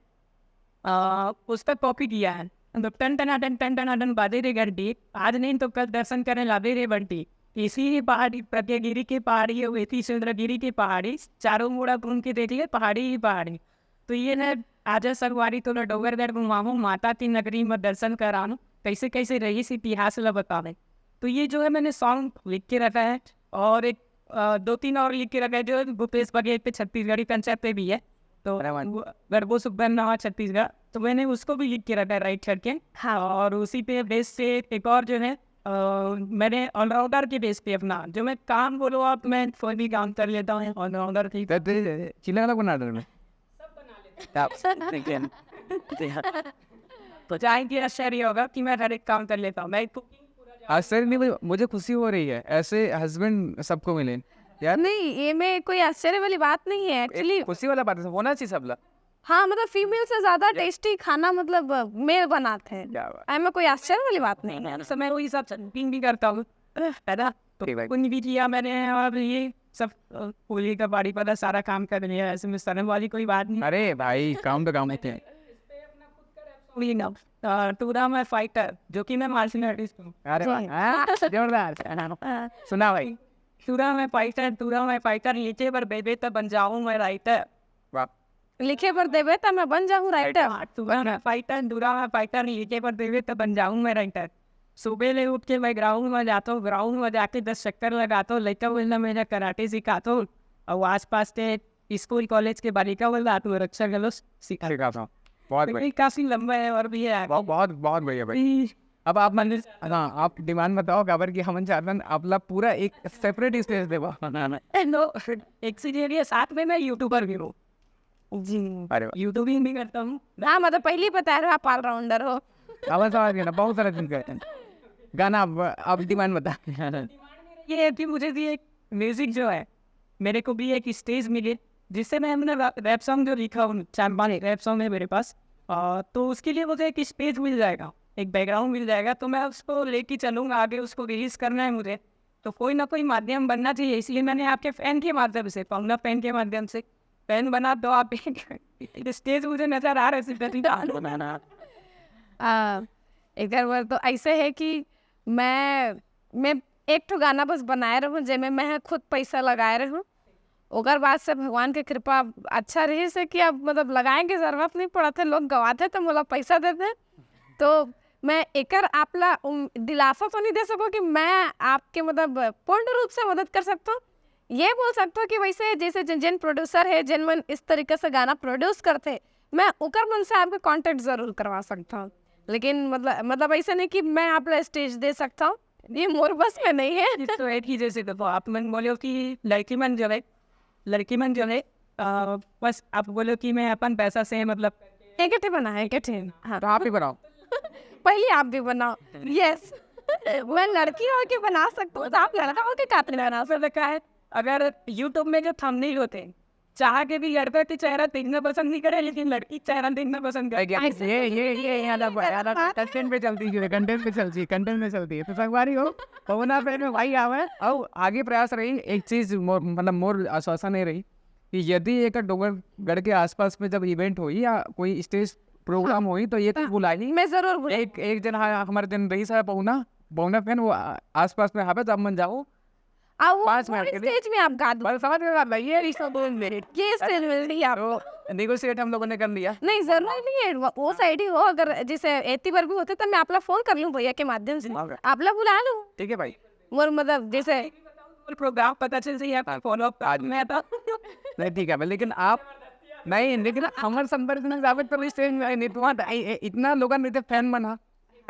आ, उस पर कॉपी किया है। मतलब टन टना टन, टन टना टन बाजे रे घंटी, आज नहीं तो कल दर्शन करने लावे रे बंटी। इसी ही पहाड़ी, प्रज्ञागिरी की पहाड़ी, वेती चंद्रगिरी की पहाड़ी, चारों मुड़ा घूम के देख लिए पहाड़ी ही पहाड़ी। तो ये ना आजा संगवारी तोला डोंगरगढ़ घुमाऊं, माता की नगरी में दर्शन कराऊं, कैसे कैसे रही इस इतिहास ला बतावे। तो ये जो है मैंने सॉन्ग लिख के रखा है और एक, अ, दो तीन और लिख के रखा है जो भूपेश बघेल पे छत्तीसगढ़ी कल्चर पे भी है। तो अरे वाह। वो गरबो सुखधर नवा छत्तीसगढ़, तो मैंने उसको भी लिख के रखा है राइट करके। हाँ। और उसी पे बेस से एक और जो है, अ, मैंने ऑलराउंडर के बेस पे अपना जो मैं काम बोलो आप, मैं कोई भी काम कर लेता हूँ ऑलराउंडर की। ते- ते- चिल्ला वाला बना रहे हैं। तो जाएंगे आश्चर्य होगा कि मैं हर एक काम कर लेता हूँ। मैं कुकिंग पूरा आश्चर्य नहीं, मुझे, मुझे खुशी हो रही है, ऐसे हस्बैंड सबको मिले यार। नहीं, ये में कोई आश्चर्य वाली बात नहीं है एक्चुअली। खुशी वाला बात है, होना चाहिए सबला। हाँ, मतलब फीमेल से ज्यादा टेस्टी खाना मतलब मेल बनाते हैं। क्या बात। आई में कोई आश्चर्य वाली बात नहीं है। उस समय वो हिसाब से कुकिंग भी करता हूँ, है ना? तो ठीक भाई। कुकिंग भी किया मैंने और ये सब, अ, पूरी का बाड़ी वाला सारा काम कर लिया। ऐसे में शर्म वाली कोई बात नहीं। अरे भाई, काम तो काम होते हैं। ये ना, अ, टूरा मैं फाइटर, जो कि मैं मार्शल आर्टिस्ट हूँ। अरे वाह, जी। हाँ, जोरदार। सुना भाई। टूरा मैं फाइटर, टूरा मैं फाइटर, नीचे पर बेबे तो बन जाऊँ मैं राइटर। वाह। लिखे पर देवे तो मैं बन जाऊँ राइटर। टूरा मैं फाइटर, टूरा मैं फाइटर, नीचे पर देवे तो बन जाऊँ मैं राइटर। सुबह ले उठ के मैं ग्राउंड में जाता हूँ, ग्राउंड में जाके दस चक्कर लगाता हूँ, लड़का बोलना मेरा कराटे सिखाता हूँ और आसपास के स्कूल कॉलेज के बालिका बोलना आत्मरक्षा गलो सिखा। सिखाता हूँ। बहुत तो बढ़िया। ये काफी लंबा है और भी है। बहुत बहुत बहुत बढ़िया भाई। अब आप मन, हाँ, आप डिमांड बताओ, काबर कि हमन चाहतन आप ला पूरा एक सेपरेट स्पेस देवा। नो, एक चीज ये भी है, साथ में मैं यूट्यूबर भी हूँ, जी। अरे वाह। यूट्यूबिंग भी करता हूँ। हाँ, मतलब पहले ही बताया रहा आप ऑलराउंडर हो। अब समझ गया ना, बहुत सारा चीज करते हैं। गाना आप, आप डिमांड बता। ये है कि मुझे भी एक म्यूजिक जो है, मेरे को भी एक स्टेज मिले, जिससे मैं अपना रैप सॉन्ग जो लिखा हूँ, चार पांच रैप सॉन्ग है मेरे पास, और तो उसके लिए मुझे एक स्टेज मिल जाएगा, एक बैकग्राउंड मिल जाएगा, तो मैं उसको लेके चलूंगा आगे, उसको रिलीज करना है मुझे। तो कोई ना कोई माध्यम बनना चाहिए, इसलिए मैंने आपके फैन के माध्यम से, पहुना फैन के माध्यम से, फैन बना दो आप। स्टेज मुझे नजर आ रहा है सिर्फ। आ, एक बार तो ऐसे है कि मैं मैं एक ठो गाना बस बनाए रहूँ, जेमे मैं खुद पैसा लगाए रहूँ। ओकर बाद से भगवान के कृपा अच्छा रही से कि अब मतलब लगाए के जरूरत नहीं पड़त है, लोग गवाथे तो मोला पैसा देते हैं। तो मैं एकर आप ला उम, दिलासा तो नहीं दे सको कि मैं आपके मतलब पूर्ण रूप से मदद कर सकता हूँ, ये बोल सकता हूँ कि वैसे जैसे जिन जिन प्रोड्यूसर है, जिन मन इस तरीके से गाना प्रोड्यूस करते हैं, मैं उकर मन से आपके कॉन्टेक्ट जरूर करवा सकता हूँ। लेकिन मतलब मतलब ऐसे नहीं कि मैं आप ला स्टेज दे सकता हूँ, ये मोर बस में नहीं है। तो एक ही जैसे देखो, आप मन बोलो कि लड़की मन जो है, लड़की मन जो है, अ, बस आप बोलो कि मैं अपन पैसा से मतलब एक ठे बना है, एक ठे। हाँ, तो आप ही बनाओ। पहले आप भी बनाओ। यस, मैं लड़की होके बना सकता हूँ, तो आप लड़का होके कातने बना ऐसा देखा है, अगर यूट्यूब में जो थंबनेल होते हैं, चाह के भी लड़का के चेहरा देखना पसंद नहीं करे, लेकिन लड़की के चेहरा देखना पसंद करे। ये ये ये ये अलग बात है, अलग कंटेंट पे चलती है, कंटेंट पे चलती है, कंटेंट पे चलती है। तो संगवारी हो, पहुना पहन में भाई आवे। और आगे प्रयास रही, एक चीज मोर, मतलब मोर आश्वासन नहीं रही कि यदि एक डोंगरगढ़ के आसपास में जब इवेंट होई या कोई स्टेज प्रोग्राम होई, तो ये तो बुलाई। मैं जरूर बोलूँ। एक एक जन हा, हमारे जन रही साहब पहुना, पहुना पहन वो आ- आसपास में हावे, तो आप मन जाओ। आ वो पाँच वो मिनट के लिए। स्टेज में आप गा दो। बस समझ में बात, ये रिश्ता बोल दे। ये स्टेज मिल रही है आपको। तो नेगोशिएट हम लोगों ने कर लिया। नहीं, जरूरी नहीं है वो, वो साइड ही हो। अगर जैसे एती बर भी होते, तो मैं आपला फोन कर लूँ भैया के माध्यम से, हाँ। आपला बुला लूँ। ठीक है भाई। मोर मतलब जैसे प्रोग्राम पता चल जाए, आप फॉलो अप कर मैं तो नहीं, ठीक है भाई, लेकिन आप नहीं, लेकिन हमारे संपर्क में जावे तो इस स्टेज में नहीं, तुम्हारा इतना लोगों में फैन बना।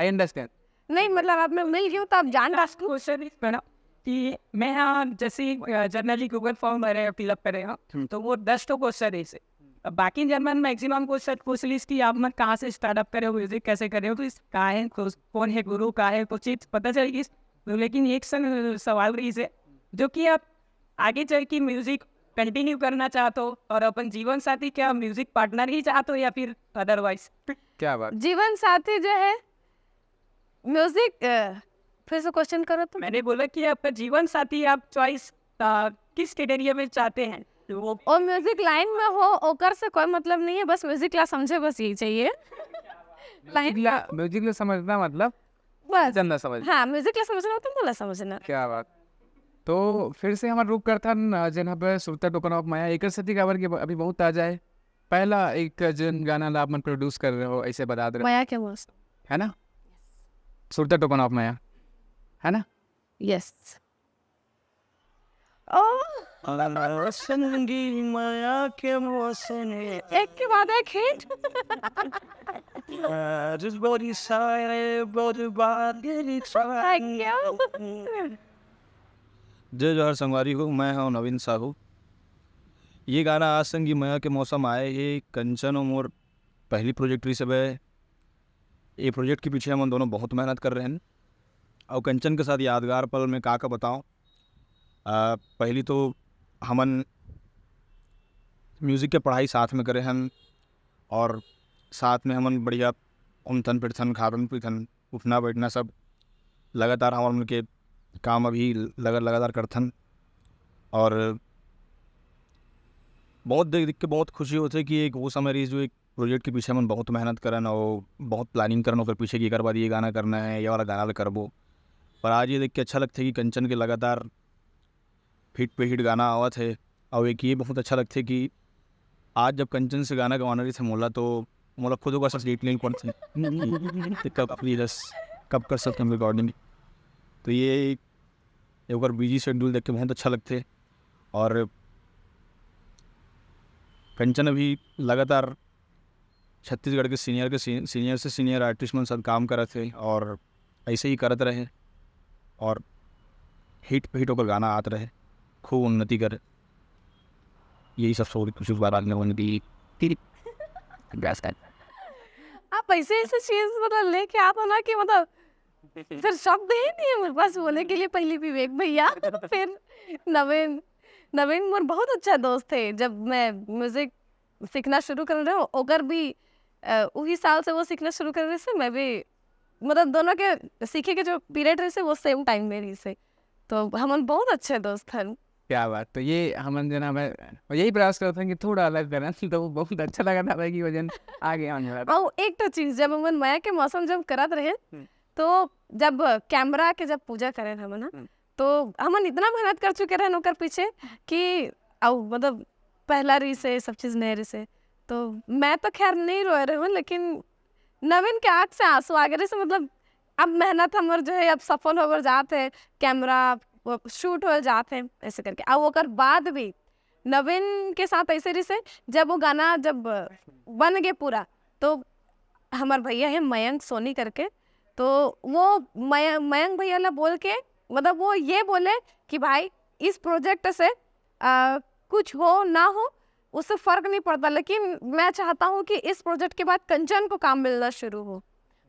I understand. नहीं, मतलब आप मैं मिल गई हूँ, तो आप जान डाल। क्वेश्चन इस पर कि मैं, हाँ, जैसे जनरली गूगल फॉर्म भरे हैं, फिलअप करे हैं, तो वो दस तो क्वेश्चन है इसे। अब बाकी जनरल मैक्सिमम क्वेश्चन पूछ लीस कि आप मन कहाँ से स्टार्टअप करे हो, म्यूजिक कैसे करे हो, तो इस का है, तो कौन है गुरु, का है, कुछ चीज पता चल गई। तो लेकिन एक सन- सवाल रही से, जो कि आप आगे चल के म्यूजिक कंटिन्यू करना चाहते हो और अपन जीवन साथी क्या म्यूजिक पार्टनर ही चाहते हो या फिर अदरवाइज? क्या बात। जीवन साथी जो है म्यूजिक, अ, फिर से क्वेश्चन करो तो। मैंने बोला कि आपका जीवन साथी आप चॉइस किस कैटेगरी में चाहते हैं, तो वो और म्यूजिक लाइन में हो, ओकर से कोई मतलब नहीं है, बस म्यूजिक ला समझे, बस यही चाहिए। लाइन म्यूजिक ला समझना मतलब बस। जानना समझ। हाँ, म्यूजिक ला समझना हो तो मोला समझना। क्या बात। तो फिर से हमारे रुक करथन, अ, जेन हबे सुरता टोकन ऑफ माया, एकर सेती काबर के अभी बहुत ताजा है। पहला एक जन गाना ला आप मन प्रोड्यूस कर रहे हो, ऐसे बता दे रहे हो, माया के मौसम। है ना? सुरता टोकन ऑफ माया, है ना? यस। ओ, संगी माया के मौसम है। एक के बाद एक हिट। आज बड़ी सारे बर्बाद थैंक यू। जय जोहार संगवारी हो, मैं हूं नवीन साहू। ये गाना आज संगी माया के मौसम आए हे, कंचन और मोर पहली प्रोजेक्ट रही सब है। ये प्रोजेक्ट के पीछे हम दोनों बहुत मेहनत कर रहे हैं। और कंचन के साथ यादगार पल में का का बताओ। आ, पहली तो हमन म्यूजिक के पढ़ाई साथ में करे हन और साथ में हमन बढ़िया घूमथन फिरथन, खाथन पीथन, उठना बैठना सब लगातार हमन के काम अभी लगा लगातार करथन। और बहुत देख देख के बहुत खुशी होथे कि एक वो समय रही जो एक प्रोजेक्ट के पीछे हमन बहुत मेहनत करन और बहुत प्लानिंग करन ओकर पीछे कि एकर बाद ये गाना करना है, ये वाला गाना ल करबो। पर आज ये देख के अच्छा लगथे कि कंचन के लगातार हिट पे हिट गाना आवत है। और एक ये बहुत अच्छा लगथे कि आज जब कंचन से गाना गवाना रहिथे मोला, तो मोला खुद ओकर साथ डिटेल पड़थे कि कब रिहर्स, कब कर सकथन रिकॉर्डिंग। तो ये एक ओकर बिजी शेड्यूल देख के बहुत अच्छा लगथे। और कंचन अभी लगातार छत्तीसगढ़ के सीनियर के सी-, सीनियर से सीनियर आर्टिस्ट मन साथ काम करत हे और ऐसे ही करत रहे और हिट पे हिट ओकर गाना आत रहे, खूब उन्नति करे। यही सब सोच कुछ बार आगे उन्नति आप ऐसे ऐसे चीज मतलब लेके आते हो ना कि मतलब फिर शब्द ही नहीं है मेरे पास बोले के लिए। पहले विवेक भैया, फिर नवीन। नवीन मोर बहुत अच्छा दोस्त है। जब मैं म्यूजिक सीखना शुरू कर रहे हूँ, ओकर भी अ, उही साल से वो सीखना शुरू कर रहे से, मैं भी, मतलब दोनों के सीखे के जो पीरियड रहे से वो सेम टाइम में रही से, तो हमन बहुत अच्छे दोस्त हन। क्या बात। तो ये हमन जना मैं यही प्रयास करत हन कि थोड़ा अलग करन, तो वो बहुत अच्छा लगा था भाई कि वजन आगे आने वाला। और एक तो चीज, जब हमन माया के मौसम जब करत रहे, हम्म। तो जब कैमरा के जब पूजा करे हमन, हाँ, हम्म। तो हमन इतना मेहनत कर चुके रहे ओकर पीछे कि, अउ मतलब पहला रही से सब चीज नए रही से, तो मैं तो खैर नहीं रोए रहे हूँ, लेकिन नवीन के आँख से आंसू आ गए रहे से, मतलब अब मेहनत हमर जो है अब सफल होकर जात है। कैमरा, वो शूट हो जात हे ऐसे करके। अब ओकर बाद भी नवीन के साथ ऐसे रिसे, जब वो गाना जब बन गए पूरा, तो हमार भैया है मयंक सोनी करके, तो वो मय-, मयंक भैया ला बोल के, मतलब वो ये बोले कि भाई इस प्रोजेक्ट से आ, कुछ हो ना हो, उससे फर्क नहीं पड़ता, लेकिन मैं चाहता हूँ कि इस प्रोजेक्ट के बाद कंचन को काम मिलना शुरू हो।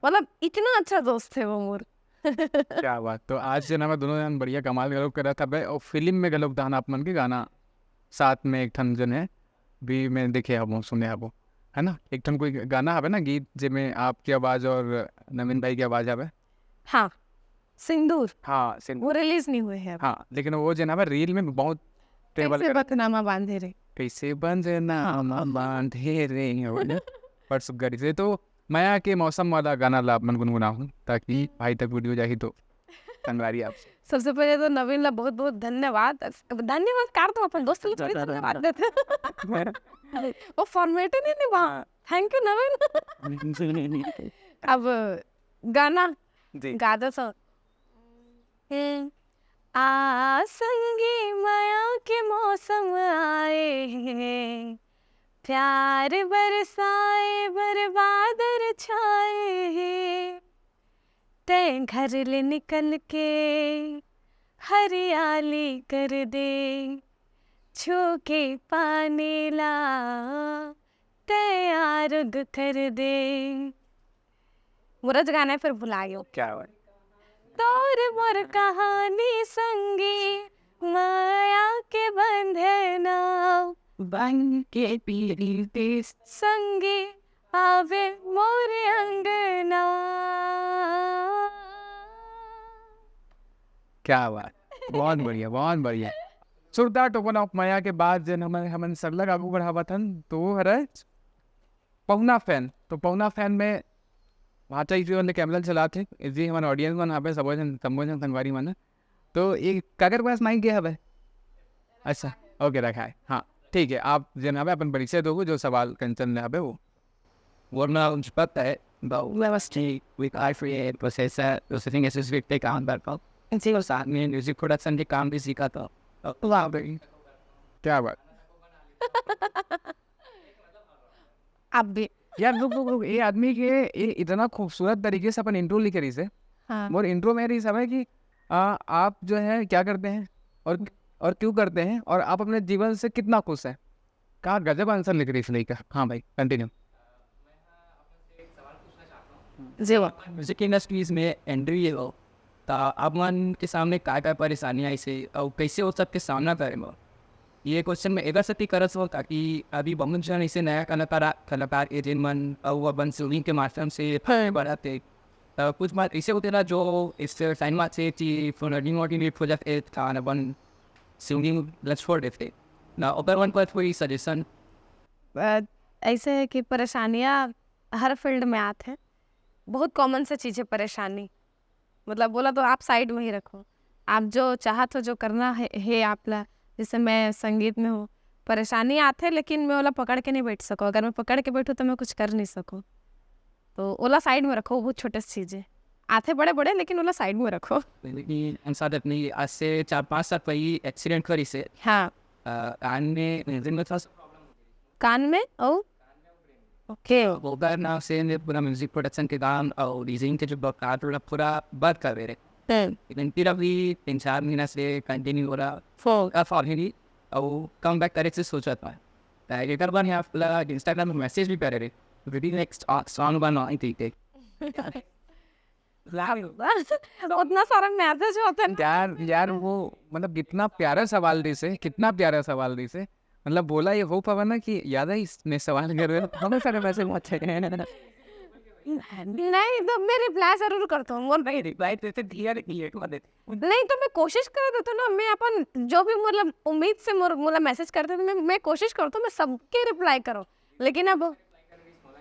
मतलब इतना अच्छा दोस्त है वो मोर। क्या बात। तो आज जो ना मैं दोनों जन बढ़िया कमाल गलोक करत हबे और फिल्म में गलोक दहन आप मन के गाना साथ में एक ठन जन है भी मैं देखे हबो सुने हबो, है ना? एक ठन कोई गाना हबे ना गीत जेमे आपकी आवाज और नवीन भाई की आवाज हबे। हाँ, सिंदूर। हाँ सिंदूर। वो रिलीज नहीं हुए है अभी। हाँ लेकिन वो जो ना रील में बहुत ट्रेवल कैसे कर बथनामा बांधे रे। कैसे बंजना बांधे रे हो ना? पर सुग्गरी से तो मया के मौसम वाला गाना ला आप मन गुनगुनाहूँ ताकि भाई तक वीडियो जाही तो संगवारी आप सबसे पहले तो नवीन ला बहुत बहुत धन्यवाद। धन्यवाद कार तो अपन दोस्त ला थोड़ी धन्यवाद देते। वो फॉर्मेट ही नहीं निभा। थैंक यू नवीन। अब गाना जी गा दो तो। हम्म। आ संगी मया के मौसम आए हैं, प्यार बरसाए बर बादर छाए हैं, तै घर ले निकल के हरियाली कर दे, छू के पानी ला तै आरुग कर दे। मुरज गाना है, फिर भुला गयो। क्या बात। तोर मोर कहानी संगी, माया के बंधना बन के पीरिते संगी, आवे मोर अंगना। क्या बात। बहुत बढ़िया, बहुत बढ़िया। सुरदार टोकन ऑफ मया के बाद जन हमन हमन सरलग आगू बढ़ावत हन तो वो हरे पहुना फैन। तो पहुना फैन में भाचा इसी वाले कैमरा चलात हे जी। हमारे ऑडियंस मन हवे सबो जन सबो जन संगवारी मन। तो ये काकर पास माइक गया हवे? अच्छा, ओके रखा है। हाँ ठीक है, आप जन हवे अपन परिचय दो जो सवाल कंचन ले हवे वो। वरना उन पता है बहुत नमस्ते। विद आई फ्री प्रोसेसर उस थिंग एसएसडी पे काम करता हूँ। जी। और साथ में म्यूजिक प्रोडक्शन के काम भी सीखा था। तो वाह भाई। क्या बात। आप भी यार रुक रुक रुक, ये आदमी के ये इतना खूबसूरत तरीके से अपन इंट्रो लिखे रही से। हाँ। मोर इंट्रो में रही सब है कि आ, आप जो है क्या करते हैं और और क्यों करते हैं और आप अपने जीवन से कितना खुश हैं। क्या गजब आंसर लिख रही है लड़का। हाँ भाई, कंटिन्यू। जी वो। म्यूजिक इंडस्ट्रीज में एंट्री हो तो आप मन के सामने काय काय परेशानी आई से और कैसे वो सबके सामना करे हो? ये क्वेश्चन मैं एकर सेती करत हूँ ताकि अभी बहुत जन ऐसे नया कलाकार कलाकार के जिन मन और वो अपन सिंगिंग के माध्यम से आगे बढ़ाते। तो कुछ बात ऐसे होते ना जो इस टाइम से कि फॉर डिमोटिवेट हो जाते हैं, अपन सिंगिंग ला छोड़ देते ना। ओकर मन पर कोई सजेशन? अ, ऐसे है कि परेशानियाँ हर फील्ड में आत है, बहुत कॉमन से चीज़ है परेशानी। मतलब बोला तो आप साइड में ही रखो, आप जो चाहत हो जो करना है, है आप ला। जैसे मैं संगीत में हूँ, परेशानी आत है लेकिन मैं ओला पकड़ के नहीं बैठ सको। अगर मैं पकड़ के बैठूँ तो मैं कुछ कर नहीं सकूँ। तो ओला साइड में रखो, बहुत छोटे से चीज़ है। आते बड़े बड़े लेकिन ओला साइड में रखो। लेकिन हम साथ अपनी आज से चार पाँच साल पहले एक्सीडेंट करी से हाँ। कान में म्यूजिक में थोड़ा सा कान में ओ ओके। ओकर नाम से मैं पूरा म्यूजिक प्रोडक्शन के काम और डीजेइंग के जो काम पूरा पूरा बंद कर दे रहे। हम्म, लेकिन फिर अभी तीन चार महीना से कंटिन्यू हो रहा फोन का फॉर ही और कम बैक करे से सोचा था। एकर बार यहाँ पूरा इंस्टाग्राम में मैसेज भी करे रहे, maybe नेक्स्ट सॉन्ग बना ठीक है। उतना सारा मैसेज होते हैं। यार यार वो मतलब कितना प्यारा सवाल रही से, कितना प्यारा सवाल रही से। मतलब बोला ये हो पावा ना कि याद है इसने सवाल कर रहे हो, हमें सारे मैसेज अच्छे हैं। नहीं तो मैं रिप्लाई जरूर करता हूँ। मोर नहीं रिप्लाई देते दिया नहीं है कौन देते। नहीं तो मैं कोशिश कर देता हूँ ना, मैं अपन जो भी मतलब उम्मीद से मोर मतलब मैसेज करते तो मैं मैं कोशिश करता हूँ मैं सबके रिप्लाई करूँ। लेकिन अब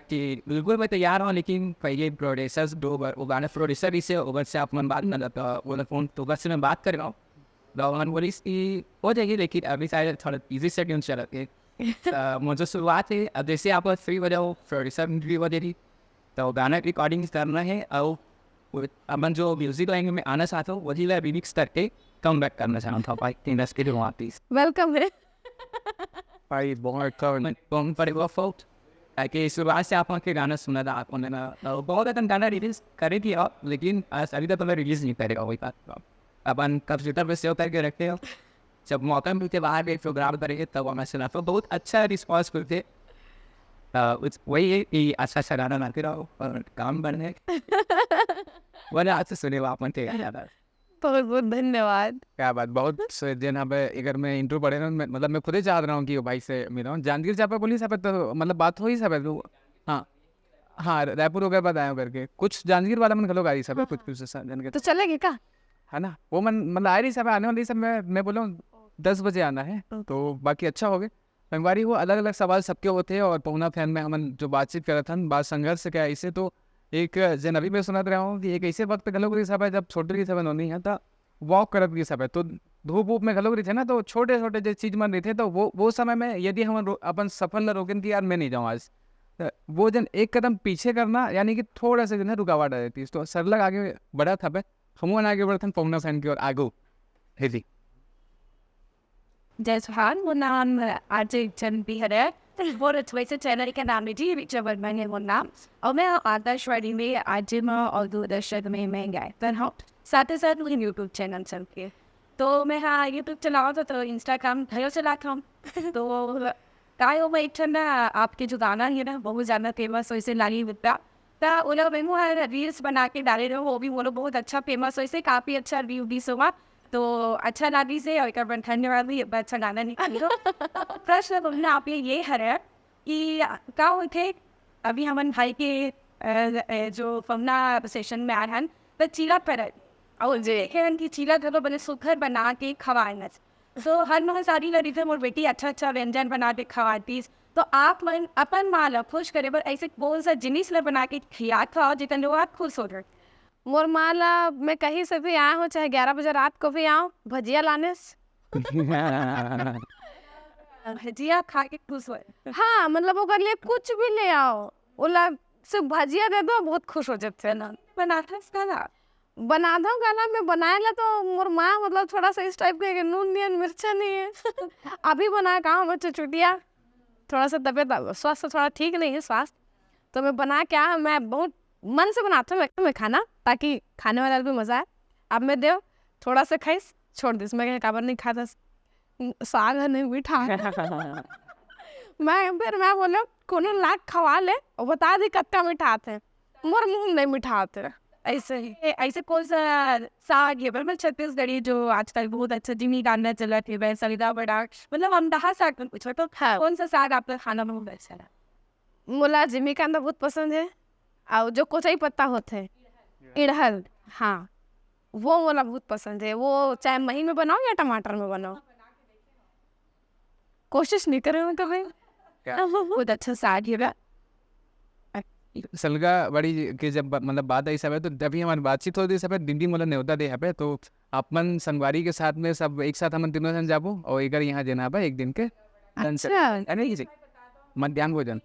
कि बिल्कुल मैं तैयार हूँ, लेकिन पहले प्रोड्यूसर्स दो बार वो गाने प्रोड्यूसर इसे ओवर से आप मन बात कर लेता वो फोन तो बस मैं बात कर रहा हूँ। तो मन बोली इसकी हो जाएगी, लेकिन अभी शायद थोड़ा बिजी शेड्यूल चल रहे। तो मुझे शुरुआत है, अब जैसे आप फ्री हो जाओ प्रोड्यूसर भी हो जाएगी, तो गाना रिकॉर्डिंग करना है और वो अपन जो म्यूजिक लाइन में आना चाहते हो वही ला रिमिक्स करके कम बैक करना चाहता हूँ भाई, इंडस्ट्री में वापस। वेलकम है। भाई बहुत अच्छा। कौन पड़ेगा फोर्ट? ताकि शुरुआत से आप के गाना सुना था, आपने ना बहुत ज्यादा गाना रिलीज करे भी आप, लेकिन आज अभी तक रिलीज नहीं करेगा वही बात। अपन कंप्यूटर पे सेव करके रखते हो, जब मौका मिलते बाहर गए प्रोग्राम करेंगे तब हमें सुना। तो बहुत अच्छा रिस्पॉन्स मिलते। अ, उस- वही है कि अच्छा अच्छा गाना लाते रहो और काम बढ़े। वरना आज से सुने आप मन के गाना। बहुत बहुत धन्यवाद। क्या बात, बहुत से दिन हबे अगर मैं इंटरव्यू पढ़े ना, मैं, मतलब मैं खुद ही चाह रहा हूँ कि वो भाई से मिला हूँ। जांजगीर चांपा पुलिस हबे तो मतलब बात हो ही सबे तो। हाँ हाँ, रायपुर वगैरह बताया करके कुछ जांजगीर वाला मन घलो गाड़ी सब है, कुछ कुछ से जन के तो चलेगी का? है ना, वो मन मतलब आ रही सब आने वाली सब। मैं मैं बोला हूँ दस बजे आना है, तो बाकी अच्छा हो गया। संगवारी हो, अलग अलग सवाल सबके होते हैं और पहुना फैन में हमन जो बातचीत करत हन बात संघर्ष क्या इसे तो एक जन अभी मैं सुनत रहा हूँ कि एक ऐसे वक्त घलो रही सब है जब छोटे रही सब नोनी है तो वॉक करत रही सब है तो धूप वूप में घलो रही थे ना, तो छोटे छोटे जो चीज मन रही थे तो वो वो समय में यदि हम रो, अपन सफर ला रोकेन कि यार मैं नहीं जाऊँ आज, तो वो जन एक कदम पीछे करना यानी कि थोड़ा सा जो है रुकावट आ जाती है। तो सरलग आगे बढ़त हबे, हमन आगे बढ़त हन पहुना फैन की ओर आगू। हे जी। जय जोहार, मोर नाम आरजे चंपी हरे। मोर वैसे चैनल के नाम है जी रिचा वर्मा है मोर नाम। और मैं आकाशवाणी में आरजे माँ और दूरदर्शन में मैं गायकर हूँ, साथ ही साथ मेरे यूट्यूब चैनल चलके। तो मैं हाँ यूट्यूब चलावत हूँ तो इंस्टाग्राम घलो चलात हूँ। तो काय हो मैं एक ठन ना आपके जो गाना है ना बहुत ज्यादा फेमस वैसे लाली मुद्रा, त ओला मैं हर रील्स बना के डाले रहो, वो भी बोलो बहुत अच्छा फेमस वैसे काफी अच्छा रिव्यू भी सुना। तो अच्छा लागिस हे और एक बार धन्यवाद भी, इतना अच्छा गाना निकाल दो। प्रश्न तुमने आप ये हरे कि का होथे अभी हमन भाई के अ, अ, जो पहुना सेशन में आए हन त चीला पर और जी। देखे हन कि चीला घलो बने सुघर बना के खवाए न। तो हर महसारी ल रहिथे मोर बेटी अच्छा अच्छा व्यंजन बना के खवातीस। तो आप मन अपन माँ ल खुश करे बर ऐसे कौन सा जिनिस ल बना के खियात हव जेकर ले वो आप खुश हो जाए? मोर माँ ला मैं कहीं से भी आया हूँ, चाहे ग्यारह बजे रात को भी आऊँ, भजिया लाने से भजिया खा के खुश हो। हाँ, मतलब ओकर लिए कुछ भी ले आओ, ओला सिर्फ भजिया दे दो, बहुत खुश हो जाते हैं ना। बनाथस का ना? बना दो गाना में बनाए ला तो मोर माँ मतलब थोड़ा सा इस टाइप के कि नून नहीं है, मिर्चा नहीं है। अभी बना का हम चुटिया, थोड़ा सा तबीयत स्वास्थ्य थोड़ा ठीक नहीं है स्वास्थ्य, तो मैं बना क्या मैं बहुत मन से बनाती हूँ मैं, मैं खाना, ताकि खाने वाला भी मजा आए। अब मैं देव थोड़ा सा खाइस, छोड़ दिस, मैं कहे, काबर नहीं खाता? साग है नहीं मीठा। मैं फिर मैं बोलो कोनो लाख खवा ले और बता दी कत्ता मिठात है, मोर मुंह नहीं मिठात है। ऐसे ही ए, ऐसे कौन सा साग है मतलब छत्तीसगढ़ी जो आजकल बहुत अच्छा जिमी कांदा चलत है वैसा लगा बड़ा, मतलब हम दहा साग में पूछो तो हाँ। कौन सा साग आपका खाना बहुत अच्छा है? मोला जिमी कांदा बहुत पसंद है और जो कोचई पत्ता होते है इड़हल, हाँ वो मोला बहुत पसंद है। वो चाहे मही में बनाओ या टमाटर में बनाओ, कोशिश नहीं करे मैं कभी। बहुत अच्छा साग है बा। सलगा बड़ी के जब बा- मतलब बात आई सब है तो अभी हमारी बातचीत होती सब है, दीदी मोला न्योता दे हबे तो आप मन संगवारी के साथ में सब एक साथ हमन तीनों जन जाबो और एक यहाँ जेना हबे एक दिन के अच्छा। अरे जी मध्यान्ह भोजन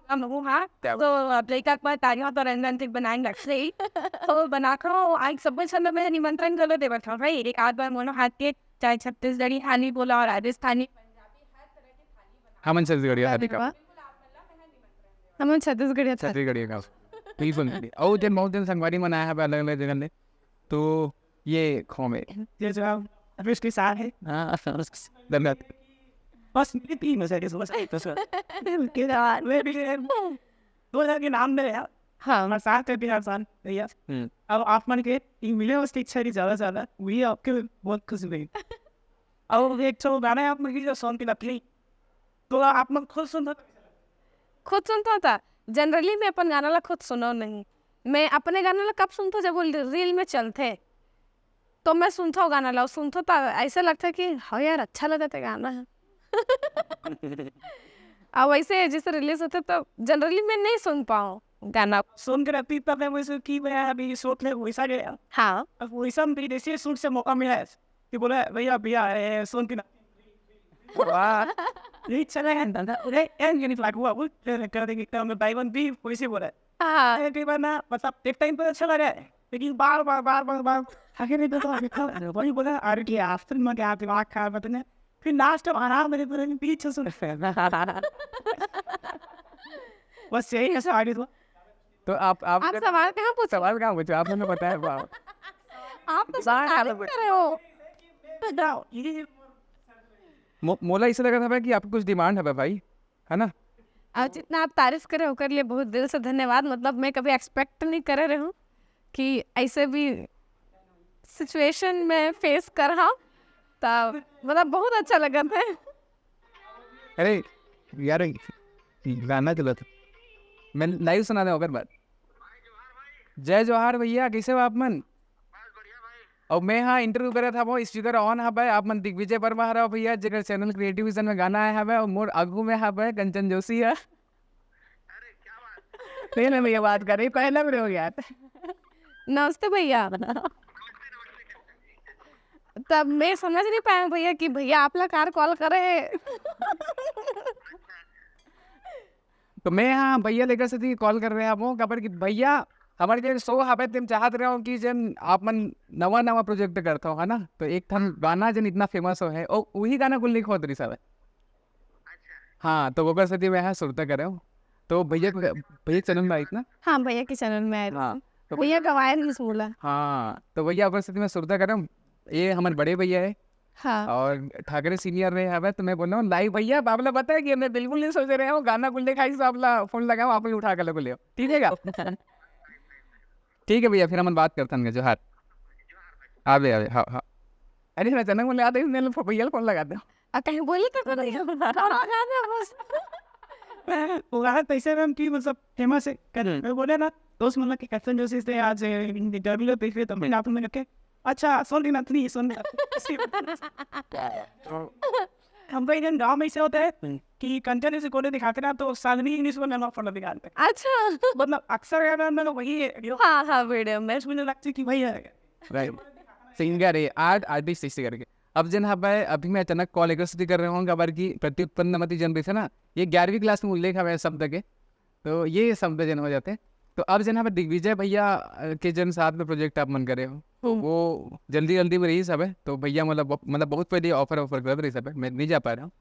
हम वो हाँ क्या तो अब लड़का के बाद तारियों तो रंजन तक बनाए रख रही। तो बना कर आज सब कुछ मैं निमंत्रण कर दे बैठा भाई एक आध बार मोनो हाथ के चाहे छत्तीसगढ़ी थाली बोला और राजस्थानी हमन छत्तीसगढ़िया है का हम छत्तीसगढ़िया था। छत्तीसगढ़िया का बिल्कुल नहीं। और जन बहुत जन संगवारी मन आया है अलग अलग जगह ले तो ये खो में ये जो है ऑब्वियसली साग है। हाँ धन्यवाद बस मेरी तीन मजा के बस बस मैं भी दो हजार के नाम में यार हाँ हमारे साथ है भी आसान भैया। हम्म। अब आप मन के ये मिले उसकी इच्छा नहीं ज्यादा ज्यादा वही आपके बहुत खुश हुई। और एक तो गाना है आप मन की जो सॉन्ग की लकड़ी तो आप मन खुद सुन खुद सुनता था। जनरली मैं अपन गाना ला खुद सुनो नहीं, मैं अपने गाना ला कब सुनता जब वो रील में चलते तो मैं सुनता हूँ गाना ला, सुनता था ऐसा लगता है कि हाँ यार अच्छा लगा था गाना है। अब वैसे जैसे रिलीज होते तो जनरली मैं नहीं सुन पाऊँ गाना। सुन के रहती तब मैं वैसे कि मैं अभी शूट में वैसा गया। हाँ अब वैसा मेरी जैसे शूट से मौका मिला है कि बोला भैया भैया ए, सुन के ना वाह ये चला है दादा अरे एंड ये नहीं लागू अब कर देंगे काम में भाई बन भी वैसे बोला है। हाँ अरे कई बार ना मतलब एक टाइम पर अच्छा लगा है लेकिन बार बार बार बार बार थके नहीं तो, तो वही बोला, अरे कि आस्तीन में क्या दिमाग खराब है तूने। फिर लास्ट में आराम मेरे पूरे पीछे सुन। बस यही ऐसा आगे तो। तो आप आप आप सवाल कहाँ पूछ सवाल कहाँ पूछो? आपने बताया बाप आप तो बाहर तारीफ आलो कर रहे हो। ना, ये मो, मोला ऐसा लगा था भाई कि आपको कुछ डिमांड है भाई, है ना? और जितना आप तारीफ करे ओकर लिए बहुत दिल से धन्यवाद। मतलब मैं कभी एक्सपेक्ट नहीं करे रहे हूँ कि ऐसे भी सिचुएशन में फेस कर हाँ, तो मतलब बहुत अच्छा लगा था। अरे यार, गाना चला था, मैं लाइव सुना दे ओकर बाद। जय जोहार भैया, कैसे हो आप मन? और मैं हाँ इंटरव्यू करे था वो स्पीकर ऑन हवय, आप मन दिग्विजय वर्मा हरव भैया, जेकर चैनल क्रिएटिव विजन में गाना आए हवय और मोर आगू में हवय कंचन जोशी है। नहीं नहीं भैया, बात कर रही पहले भी हो यार। नमस्ते भैया। तब मैं समझ नहीं पाया भैया कि भैया आप ला कार कॉल करे हैं। तो मैं हाँ भैया लेकर से कॉल कर रहे हैं वो, काबर कि भैया हमारे जो शो हवे तेम चाहत रहे हो कि जन आप मन नवा नवा प्रोजेक्ट करता हो, है ना? तो एक ठन गाना जन इतना फेमस हो है, ओ वही गाना को लिखो तरी सब। हाँ, तो ओकर सेती मैं हाँ सुरता करे हूँ। तो भैया भैया चैनल में आई ना? हाँ भैया के चैनल में आए हाँ, तो भैया गवाए नहीं बोला। हाँ, तो भैया ओकर सेती मैं सुरता करे हूँ। ये हमारे बड़े भैया है हाँ और ठाकरे सीनियर रहे हवे, तो मैं बोल रहा हूँ लाइव भैया बाबला बताया कि मैं बिल्कुल नहीं सोच रहे हूँ गाना गुल्ले खाई से आपला फोन लगाओ, आप उठा के लोग ले, ठीक है क्या? ठीक है भैया, फिर हम बात करते हैं। जोहार। आवे आवे, हाँ हाँ। अरे मैं अचानक बोले आते इसने भैया फोन लगा दे। आ कहीं बोले तो करो यार, करो गाना बस। वो गाना तो ऐसे मैम कि मतलब फेमस है। कल मैं बोले ना दोस्त मतलब कि कंचन जोशी से आज इंटरव्यू देख रहे तो मैंने आपने कहा अच्छा सुन लेना नहीं सुन। हम भाई जन गाँव में ऐसे होता है कि कंचन जोशी को दिखाते ना तो साधनी इंग्लिश में नमक फॉलो दिखाते हैं। अच्छा मतलब अक्सर यार मैंने वही है जो हाँ हाँ वीडियो में मुझे लगता है कि भाई है राइट। सिंगर है, आर्ट आर्टिस्ट इसी करके। अब जन हवे अभी मैं अचानक कॉल एक कर रहे होंगे, काबर कि प्रत्युत्पन्न मति जन रहिथे ना, ये ग्यारहवीं क्लास में उल्लेख हवे शब्द के, तो ये शब्द जन हो जाते। तो अब जन हवे दिग्विजय भैया अ, के जन साथ में प्रोजेक्ट आप मन करे हो, तो वो जल्दी जल्दी में रही सब है। तो भैया मतलब ब- मतलब बहुत पहले ऑफर ऑफर कर रही सब है, मैं नहीं जा पा रहा हूँ।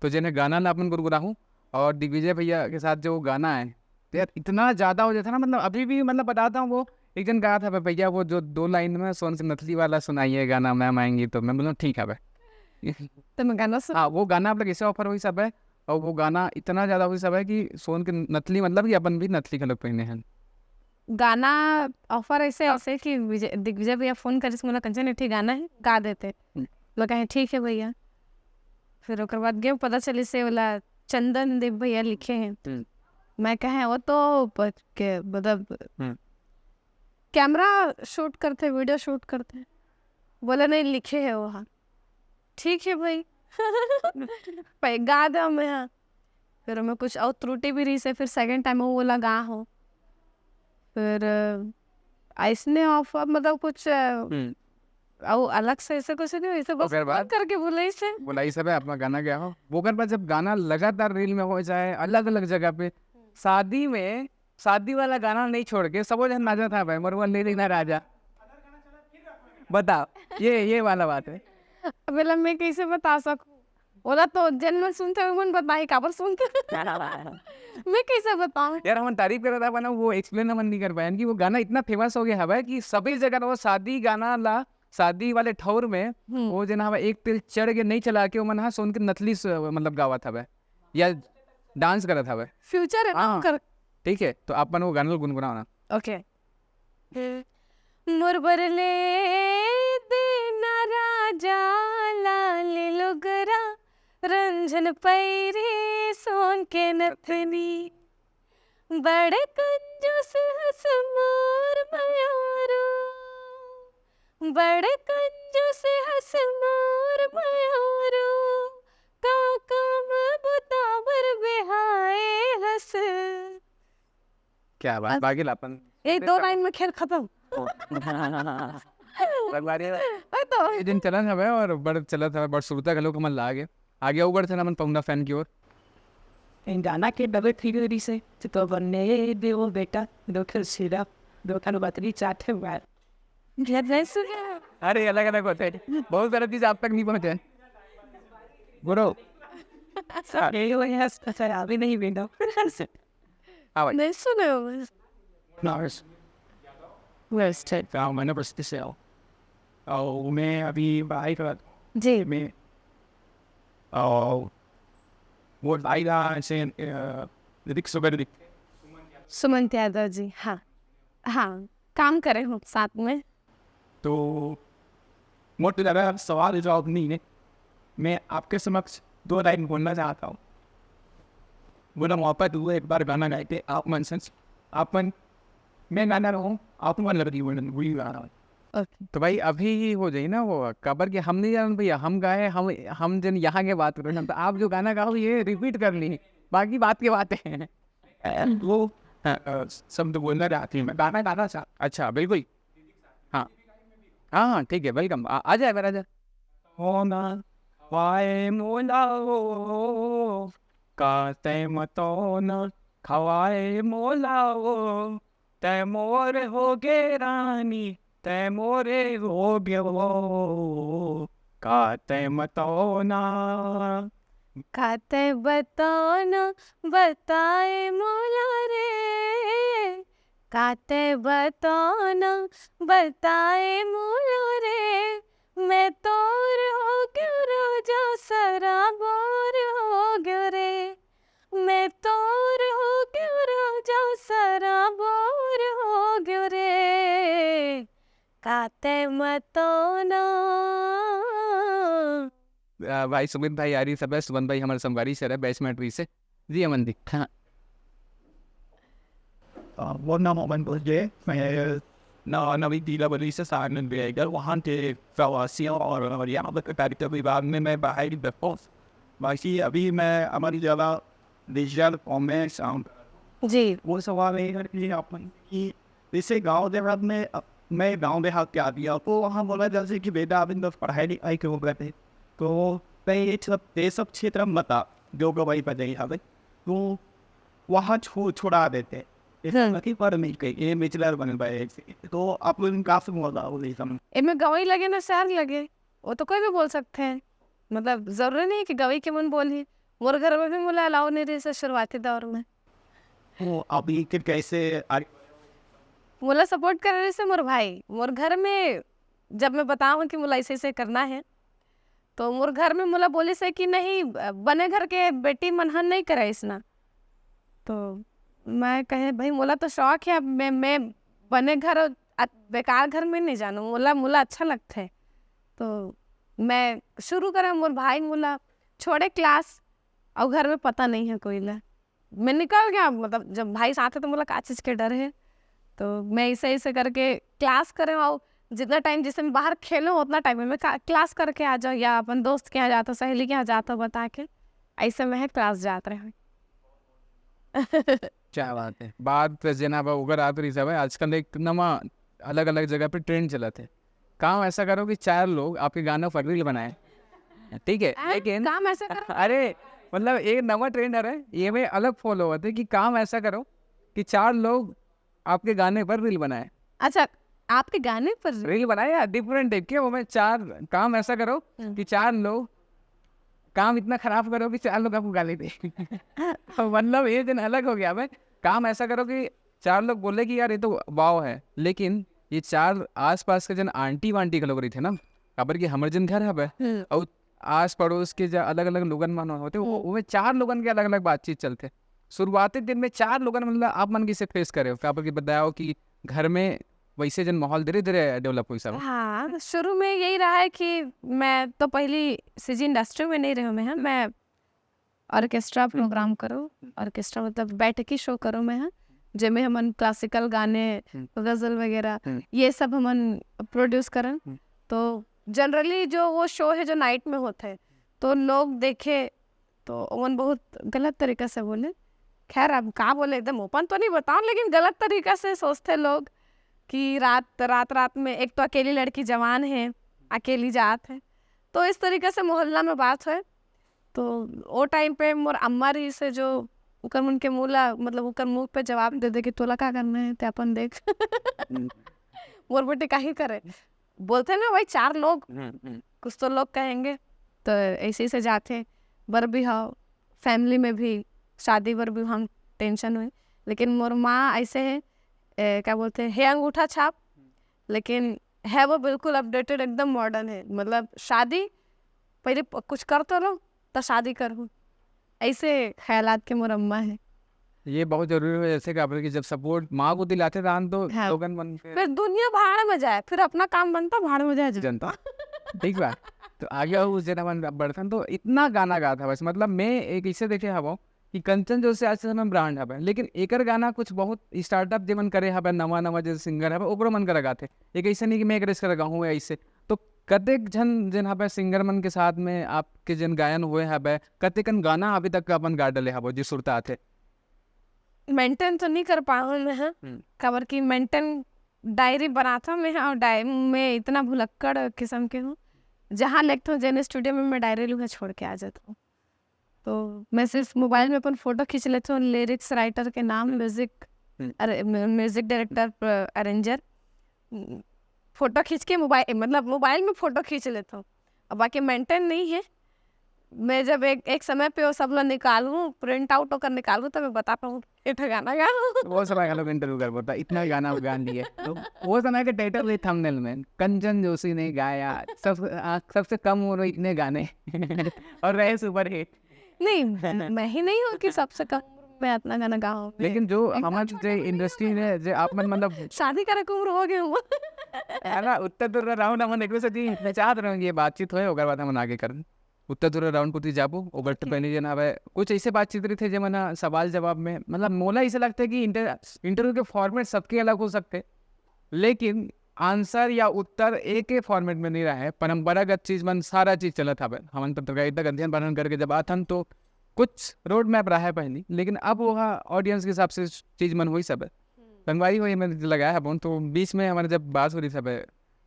तो जन गाना ला अपन गुनगुनाहूँ और दिग्विजय भैया के साथ जो गाना है, तो यार इतना ज्यादा हो जाता ना, मतलब अभी भी मतलब बताता हूँ वो एक दिन गाया था भैया, वो जो दो लाइन में सोन के नथली वाला सुनाइए गाना, मैम आएंगी तो मैं बोला ठीक है भाई। तो मैं गाना सुन हाँ, वो गाना आप लोग ऐसे ऑफर हुई सब है, और वो गाना इतना ज्यादा हुई सब है कि सोन के नथली मतलब कि अपन भी नथली के लोग पहने हैं। गाना ऑफर ऐसे ऐसे कि विजय दिग्विजय भैया फोन करिस मोला कंचन एक ठे गाना है गा देते। हम्म। मैं कहे ठीक है भैया। फिर ओकर बाद गए पता चली से वाला चंदन देव भैया लिखे हैं। हम्म। मैं कहे वो तो प- के मतलब हम्म। कैमरा शूट करते वीडियो शूट करते। बोले नहीं लिखे है वो हाँ। ठीक है भाई। पे गा दे मैं हाँ। फिर मैं कुछ और त्रुटि भी रही से फिर सेकंड टाइम वो वाला गा हो। फिर अ, ऐसने ऑफर मतलब कुछ अ, हम्म। और अलग से ऐसे कुछ नहीं ऐसे बस ओकर बाद? फोन करके बोले इसे। बोला ये सब है अपना गाना क्या हो, वो कर बाद जब गाना लगातार रील में हो जाए अलग अलग जगह पे, शादी में शादी वाला गाना नहीं छोड़ के सबो जन नाचा था भाई, मरुआ ले लेना राजा। बताओ, ये ये वाला बात है। बोला मैं कैसे बता सकूं? बोला तो जन मन सुनते हुए मन बताए काबर सुनते। मैं कैसे बताऊं? यार हम तारीफ करत हवन, वो एक्सप्लेन हमन नहीं कर पाए कि वो गाना इतना फेमस हो गया हवे कि सभी जगह वो शादी गाना ला, शादी वाले ठौर में हम्म। वो जना हवे एक तेल चढ़ के नहीं चला के ओमन हा सोन के नथली से, मतलब गावत हवे या डांस करत हवे। फ्यूचर है ना हाँ। कर ठीक है, तो आप मन वो गाना गुनगुनाओ ना। ओके। मोर बर ले देना राजा लाल लुगरा रंझन पैरी सोन के नथनी। बड़ कंजूस हस मोर मयारो, बड़ कंजूस हस मोर मयारो, का काम बुता बर बिहाए हस। क्या बात, बाकी लापन ये दो लाइन में खेल खत्म। रंगवारी है। वही तो। ये दिन चलन हवे और बड़ चलत हवे, बड़ सुरता घलो हमन ला आगे आगे अउ बढ़थन हमन पहुना फैन की ओर। गाना के डबल थ्री से तो बन्ने देवो बेटा दो खेल सीधा दो खेल बतरी चार खेल बैठ नहीं सुने। अरे, अलग अलग होते हैं, बहुत सारा चीज आप तक नहीं पहुंचे। गुरु, अभी नहीं बेटा। हाँ भाई। नहीं सुने हो? Nars. वेस्ट है। Found my number still. Oh, मैं अभी बाहर का जी। में और वो लाइला से लिरिक्स वगैरह लिख सुमंत यादव जी, हाँ हाँ, काम करे हो साथ में। तो मोटे ज़्यादा सवाल जवाब नहीं है। मैं आपके समक्ष दो लाइन बोलना चाहता हूँ। बोला, मोहब्बत हुआ एक बार गाना गाए थे आप मन से, आप मन, मैं गाना रहूँ, आप मन लग रही बोलन वही गाना। ओके। तो भाई, अभी ही हो जाई ना वो, काबर कि हम नहीं जानन भैया, हम गाए, हम हम जन यहाँ के बात करें, तो आप जो गाना गाओ, ये रिपीट कर ली, बाकी बात के बातें हैं। वो अ, शब्द बोलना चाहती हूँ मैं, गाना गाना चाहता अच्छा, बिल्कुल। हाँ हाँ हाँ, ठीक है, वेलकम। आ, आ जाए, आ जाए। होना वाए मोला ओ, का तै मतोना खवाए मोला ओ, तै मोर हो गे रानी, तै मोरे हो गे ओ, का तै मतोना। काते बताना बताए मोला रे, काते बताना बताए मोला रे, मैं तोर हो गयो राजा सराबोर हो गयो रे, मैं तोर हो गयो राजा सराबोर हो गयो रे, काते मतोना। आ, भाई सुमित भाई, आरी सब है, सुमन भाई हमारे संगवारी से रहे, बैचमेट भी से। जी अमन जी। हाँ। वो ना मोमेंट बोलिए, मैं ना नवी पीला बली से सारन बेगर वहाँ के प्रवासियों और, और यहाँ पर कार्यक्रम विभाग में मैं बाहर ही बैठा हूँ। बाकी अभी मैं हमारी जगह डिजिटल फॉर्म में साउंड जी। वो सवाल है कि अपन कि जैसे गांव देहात में, मैं गांव देहात के आदमी हूँ, तो वहाँ बोला जैसे कि बेटा अभी तो पढ़ाई लिखाई क्यों करते, तो मैं ये सब ये सब क्षेत्र में बता जो गवाही पर नहीं आवे, तो वहाँ छो छोड़ा देते हैं। ऐसा हम्म। नहीं पर मिल गई ये मिचलर बन गए। तो आप लोग काफी मजा हो गई समझ। एमे गवई लगे ना शहर लगे, वो तो कोई भी बोल सकते हैं। मतलब जरूरी नहीं कि गवई के मन बोली। मोर घर में भी मोला अलाउ नहीं रही से शुरुआती दौर में। तो अभी फिर कैसे आ- मोला सपोर्ट करे रही से मोर भाई। मोर घर में जब मैं बताऊँ कि मोला ऐसे ऐसे करना है, तो मोर घर में मोला बोली से कि नहीं, बने घर के बेटी मन ह नहीं करे इसना। तो मैं कहे, भाई मोला तो शौक है, अब मैं मैं बने घर, अ, बेकार घर में नहीं जानू, मोला मोला अच्छा लगता है। तो मैं शुरू करा, मोर भाई मोला छोड़े क्लास, और घर में पता नहीं है कोई ला। मैं निकल गया, मतलब जब भाई साथ है तो मोला का चीज के डर है। तो मैं ऐसे ऐसे करके क्लास करे, और जितना टाइम जैसे मैं बाहर खेलूँ उतना टाइम में मैं का- क्लास करके आ जाऊँ, या अपन दोस्त के यहाँ जाता हूँ, सहेली के यहाँ जाता हूँ बता के, ऐसे मैं क्लास जात रहे। क्या बात है। बात जेना बा ओकर आत रही सब है, आजकल एक नवा अलग अलग जगह पे ट्रेंड चलत है। काम ऐसा करो कि चार लोग आपके गानों पर रील बनाए, ठीक है? हैं? लेकिन काम ऐसा करो। अरे, मतलब एक नवा ट्रेंड है, ये में अलग फॉलो होते कि काम ऐसा करो कि चार लोग आपके गाने पर रील बनाए। अच्छा, आपके गाने पर रील बनाए या डिफरेंट टाइप के, वो में चार काम ऐसा करो हम्म। कि चार लोग काम इतना खराब करो कि चार लोग आपको गाली दे। मतलब ये दिन अलग हो गया। मैं काम ऐसा करो कि चार लोग बोले कि यार ये तो वाव है, लेकिन ये चार आसपास के जन आंटी वांटी के लोग रही थे ना, काबर कि हमर जन घर हवे हम्म। और आस पड़ोस के जो अलग अलग लोगन मन होते, वो वो में चार लोगन के अलग अलग बातचीत चलते। शुरुआती दिन में चार लोगन, मतलब आप मन किसे फेस करे हो, काबर कि बताओ कि घर में वैसे जन माहौल धीरे धीरे डेवलप हुई सब। हाँ, शुरू में यही रहा है कि मैं तो पहली सीजी इंडस्ट्री में नहीं रहे मैं, ऑर्केस्ट्रा प्रोग्राम करो, ऑर्केस्ट्रा मतलब बैठकी शो करो मैं, जेमे हमन क्लासिकल गाने, हम्म। गजल वगैरह, हम्म। ये सब हमन प्रोड्यूस करन। हम्म। तो जनरली जो वो शो है जो नाइट में होता है, तो लोग देखे तो ओमन बहुत गलत तरीका से बोले। खैर, अब का बोले, एकदम ओपन तो नहीं बताऊँ, लेकिन गलत तरीका से सोचते लोग कि रात रात रात में एक तो अकेली लड़की जवान है, अकेली जात है, तो इस तरीके से मोहल्ला में बात होए। तो वो टाइम पे मोर अम्मा रही से जो उकर मन के मुँह ला, मतलब उकर मुँह पे जवाब दे दे कि तोला का करना है, ते अपन देख। मोर बेटी का ही करे, बोलथे ना भाई, चार लोग, कुछ तो लोग कहेंगे। तो ऐसे ही से जाथे, बर भी हो, फैमिली में भी, शादी बर भी हम टेंशन हुई। लेकिन मोर माँ ऐसे है, ए, क्या बोलते हैं, हे अंगूठा छाप, लेकिन है वो बिल्कुल अपडेटेड, एकदम मॉडर्न है। मतलब शादी पहले प-, कुछ कर तो लो, तो शादी करहूँ, ऐसे ख्यालात के मोर अम्मा है। ये बहुत जरूरी है, जैसे काबर कि जब सपोर्ट माँ को दिलाथे दान, तो हाँ। लोगन मन के फिर दुनिया भाड़ में जाए, फिर अपना काम बनता, भाड़ में जाए जनता। ठीक बा। तो आगे उस जगह मन बढ़थन, तो इतना गाना गात हवस। मतलब मैं एक इसे देखे हवो कि कंचन जोशी आज के समय ब्रांड हवे, लेकिन एकर गाना कुछ बहुत स्टार्टअप जे मन करे हवे, नवा नवा जे सिंगर हवे, ओकरो मन करा गाथे। एक ऐसे नहीं कि मैं एकरे से गाहूँ ऐसे। तो कतेक झन जेन हवे सिंगर मन के साथ में आपके जेन गायन हुए हवे, कतेकन गाना अभी तक अपन गा डले हवो जे सुरता आथे? मेंटेन तो नहीं कर पाऊँ मैं, हाँ। हम्म। काबर कि मेंटेन डायरी बनाता मैं, और डायरी में इतना भुलक्कड़ किस्म के हूँ, जहाँ लिखता हूँ जेन स्टूडियो में, मैं डायरी लूँगा छोड़ के आ जाता हूँ। तो मैं सिर्फ मोबाइल में अपन फोटो खींच लेता हूँ, लिरिक्स राइटर के नाम, म्यूजिक हम्म। अरे म्यूजिक डायरेक्टर, अरेंजर, फोटो खींच के मोबाइल, मतलब मोबाइल में फोटो खींच लेता हूँ। अब बाकी मेंटेन नहीं है। मैं जब एक एक समय पे वो सब ला निकालूँ, प्रिंट आउट होकर निकालूँ, तो मैं बता पाऊँ ये ठो गाना गा। वो समय का लोग इंटरव्यू कर बोलता, इतना गाना गा लिए। तो वो समय के टाइटल भी थंबनेल में, कंचन जोशी ने गाया सब, आ, सबसे कम उम्र में इतने गाने और रहे सुपर हिट। नहीं, मैं ही नहीं हूँ कि सबसे कम उम्र में इतना गाना गाऊँ मैं। लेकिन जो एकदम हमार छोटा जे उम्र में इंडस्ट्री है, जे आप मन मतलब शादी करे के उम्र हो गए हूँ। है ना, उत्तर ध्रुव राउंड हमन एक दूसरे जी मैं चाहत रहे ये बातचीत होए, ओकर बाद हमन आगे करन। उत्तर ध्रुव राउंड कोती जाबो, ओकर तो ओके। पहले जन हवे कुछ ऐसे बातचीत रहिथे, जे मन ह सवाल जवाब में, मतलब मोला ऐसे लगथे कि इंटर-, इंटरव्यू के फॉर्मेट सबके अलग हो सकथे, लेकिन आंसर या उत्तर एक ही फॉर्मेट में नहीं रहे। परंपरागत चीज मन सारा चीज चलत हवे। हमन पत्रकारिता के अध्ययन पठन करके जब आथन तो कुछ रोड मैप रहे पहली, लेकिन अब वो ऑडियंस के हिसाब से चीज मन होई सब है। संगवारी होई में लगाए हबोन, तो बीच में हमारे जब बात हो रही सब है,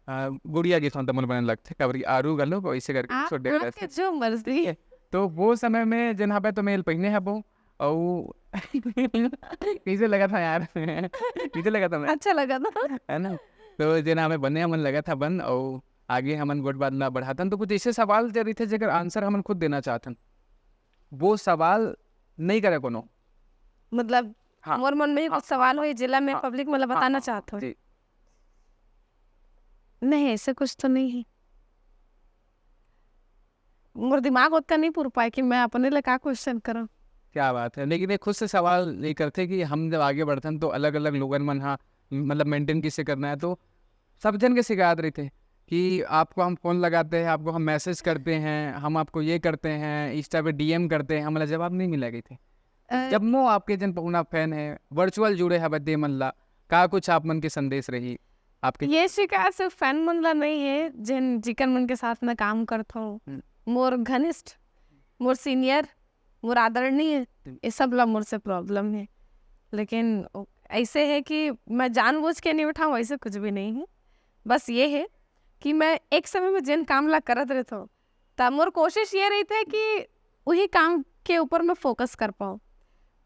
आ, गुड़िया के थोन तमल बने लगथे, काबर कि आरू घलो वैसे करके आप छोटे आपके जो मर्जी। तो वो समय में जन हबे तो मेल पहिने हबो, और कैसे लगा था यार? कैसे लगा था मैं? अच्छा लगा था। है ना? तो जेन हमें बने हमन लगा था बन, और आगे हमन गोठ बात ला बढ़ातन, तो कुछ ऐसे सवाल जे रहिथे जेकर आंसर हमन खुद देना चाहतन, वो सवाल नहीं करे कोनो। मतलब हाँ। मोर मन में ही कुछ सवाल होई, जेला मैं हाँ। पब्लिक में ला हाँ, बताना हाँ, चाहत हूँ। जी। नहीं, ऐसे कुछ तो नहीं है। मोर दिमाग ओतका नहीं पुर पाए कि मैं अपने लिए का क्वेश्चन करूँ। क्या बात है। लेकिन ये खुद से सवाल ये करते कि हम जब आगे बढ़थन तो अलग-अलग लोगन मन हा, मतलब मेंटेन किसे करना है, तो सब जन के शिकायत रहिथे कि आपको हम फोन लगाते हैं, आपको हम मैसेज करते हैं, हम आपको ये करते हैं, इंस्टा पे डीएम करते हैं, हमला जवाब नहीं मिला कहिथे। अ, जब मो आपके जन पहुना फैन है, वर्चुअल जुड़े हवे दे मन ला, का कुछ आप मन के संदेश रही आपके? ये शिकायत सिर्फ फैन मन ला नहीं है, जिन जिकर मन के साथ मैं काम करत हूँ, हम्म। मोर घनिष्ठ, मोर सीनियर, मोर आदरणीय, हम्म। ये सब ला मोर से प्रॉब्लम है। लेकिन ओ-, ऐसे है कि मैं जानबूझ के नहीं उठाऊँ, ऐसे कुछ भी नहीं है। बस ये है कि मैं एक समय में जिन काम ला करत रहता हूँ, तब मोर कोशिश ये रहिथे कि वही काम के ऊपर मैं फोकस कर पाऊँ।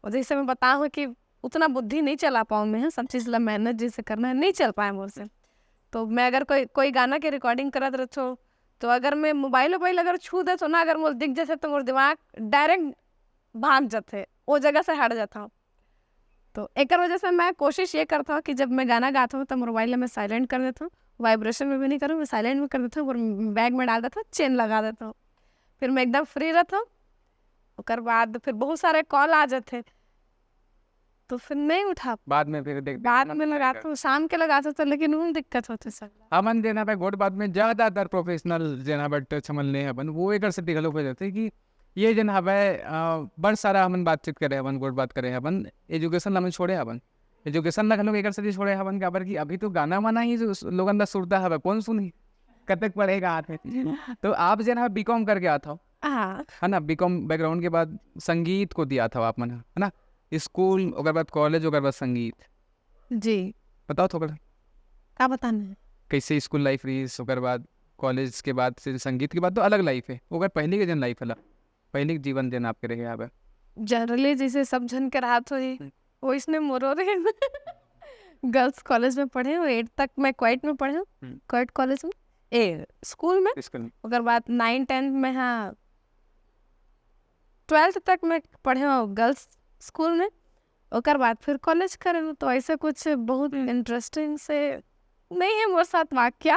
और जैसे मैं बताऊँ कि उतना बुद्धि नहीं चला पाऊँ मैं, सब चीज़ ला मैनेज जैसे करना है, नहीं चल पाए मोर से। तो मैं अगर कोई कोई गाना के रिकॉर्डिंग करत रहता हूँ, तो अगर मैं मोबाइल वोबाइल अगर छू देता हूँ ना, अगर मोर दिख जाथे तो मोर दिमाग डायरेक्ट भाग जाथे, वो जगह से हट जाता हूँ। तो एकर वजह से मैं कोशिश ये करता हूँ कि जब मैं गाना गाता हूँ तो मोबाइल ला मैं साइलेंट कर देता हूँ, वाइब्रेशन में भी नहीं करूँ, मैं साइलेंट में कर देता हूँ और बैग में डाल देता हूँ, चेन लगा देता हूँ। फिर मैं एकदम फ्री रहता हूँ। ओकर बाद फिर बहुत सारे कॉल आ जाते, तो फिर नहीं उठा। बाद में फिर देख बाद में लगाता हूँ, शाम के लगाता हूँ, लेकिन उन दिक्कत होते सर। हमन जेन हवे गोठ बात में ज्यादातर प्रोफेशनल जेन हवे टच हमन ले हवन, वो एकर सेती घलो हो जाथे कि ये जेन हवे, अ, बड़ सारा हमन बातचीत करे हवन, गोठ बात करे हवन, एजुकेशन ला हमन छोड़े हवन। एजुकेशन ला घलो एकर सेती छोड़े हवन, काबर कि अभी तो गाना वाना ही जो लोगन ला सुरता हवे, कौन सुनही? कतेक पढ़ेगा आथे? तो आप जेन हवे बीकॉम करके आत हव, हाँ। है ना, बीकॉम बैकग्राउंड के बाद संगीत कोती आत हव आप मन ह, है ना? स्कूल, ओकर बाद कॉलेज, ओकर बाद संगीत। जी। बताओ थोड़ा, का बताना है? कैसे स्कूल लाइफ रही, ओकर बाद कॉलेज के बाद से संगीत के बाद तो अलग लाइफ है, ओकर पहले के जन लाइफ हला, पहले के जीवन जन आपके रहे हवे। जनरली जैसे सब झन के राहत होही, हम्म। वैसने मोरो रहे। गर्ल्स कॉलेज में पढ़े हूँ, एट तक मैं क्वाइट में पढ़े हूँ। हम्म। क्वाइट कॉलेज में, ए, स्कूल में। स्कूल में। ओकर बाद नाइन टेंथ में, हाँ, ट्वेल्थ तक मैं पढ़े हूँ गर्ल्स स्कूल में। ओकर बाद फिर कॉलेज करे हूँ। तो ऐसे कुछ बहुत हम्म। इंटरेस्टिंग से नहीं है मोर साथ वाक्या।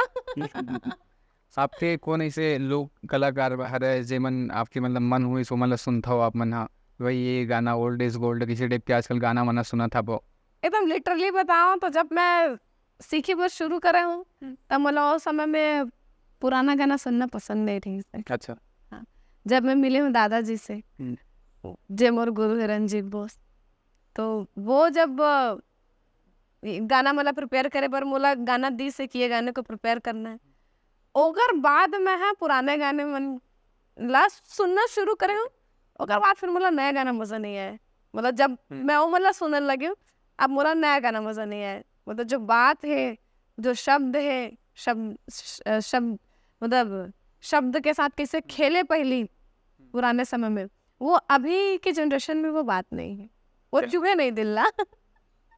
आपके कौन ऐसे लोक कलाकार हरे जेमन आपके मतलब मन हुई सो मतलब सुनत हो आप मन हा, भाई ये गाना ओल्ड इज गोल्ड किसी टाइप के आजकल गाना वाना सुनत हो? एकदम लिटरली बताओ तो जब मैं सीखे बर शुरू करे हूँ, हम्म। तब मतलब उस समय में पुराना गाना सुनना पसंद नहीं रही से। अच्छा। जब मैं मिली हूँ दादाजी से, हम्म। जे मोर गुरु है रंजीत बोस, तो वो जब अ, ये गाना मतलब प्रिपेयर करे बर मोला गाना दी से कि ये गाने को प्रिपेयर करना है, ओकर बाद मैं, हाँ, पुराने गाने मन ला सुनना शुरू करे हूँ। ओकर बाद फिर मोला नया गाना मजा नहीं आए। मतलब जब हम्म। मैं वो मतलब सुनने लगी हूँ, अब मोला नया गाना मजा नहीं आए। मतलब जो बात है, जो शब्द है, शब्द श- अ, शब्द मतलब शब्द के साथ कैसे खेले पहली पुराने समय में, वो अभी के जनरेशन में वो बात नहीं है, वो क्या? चुभे नहीं दिल ला।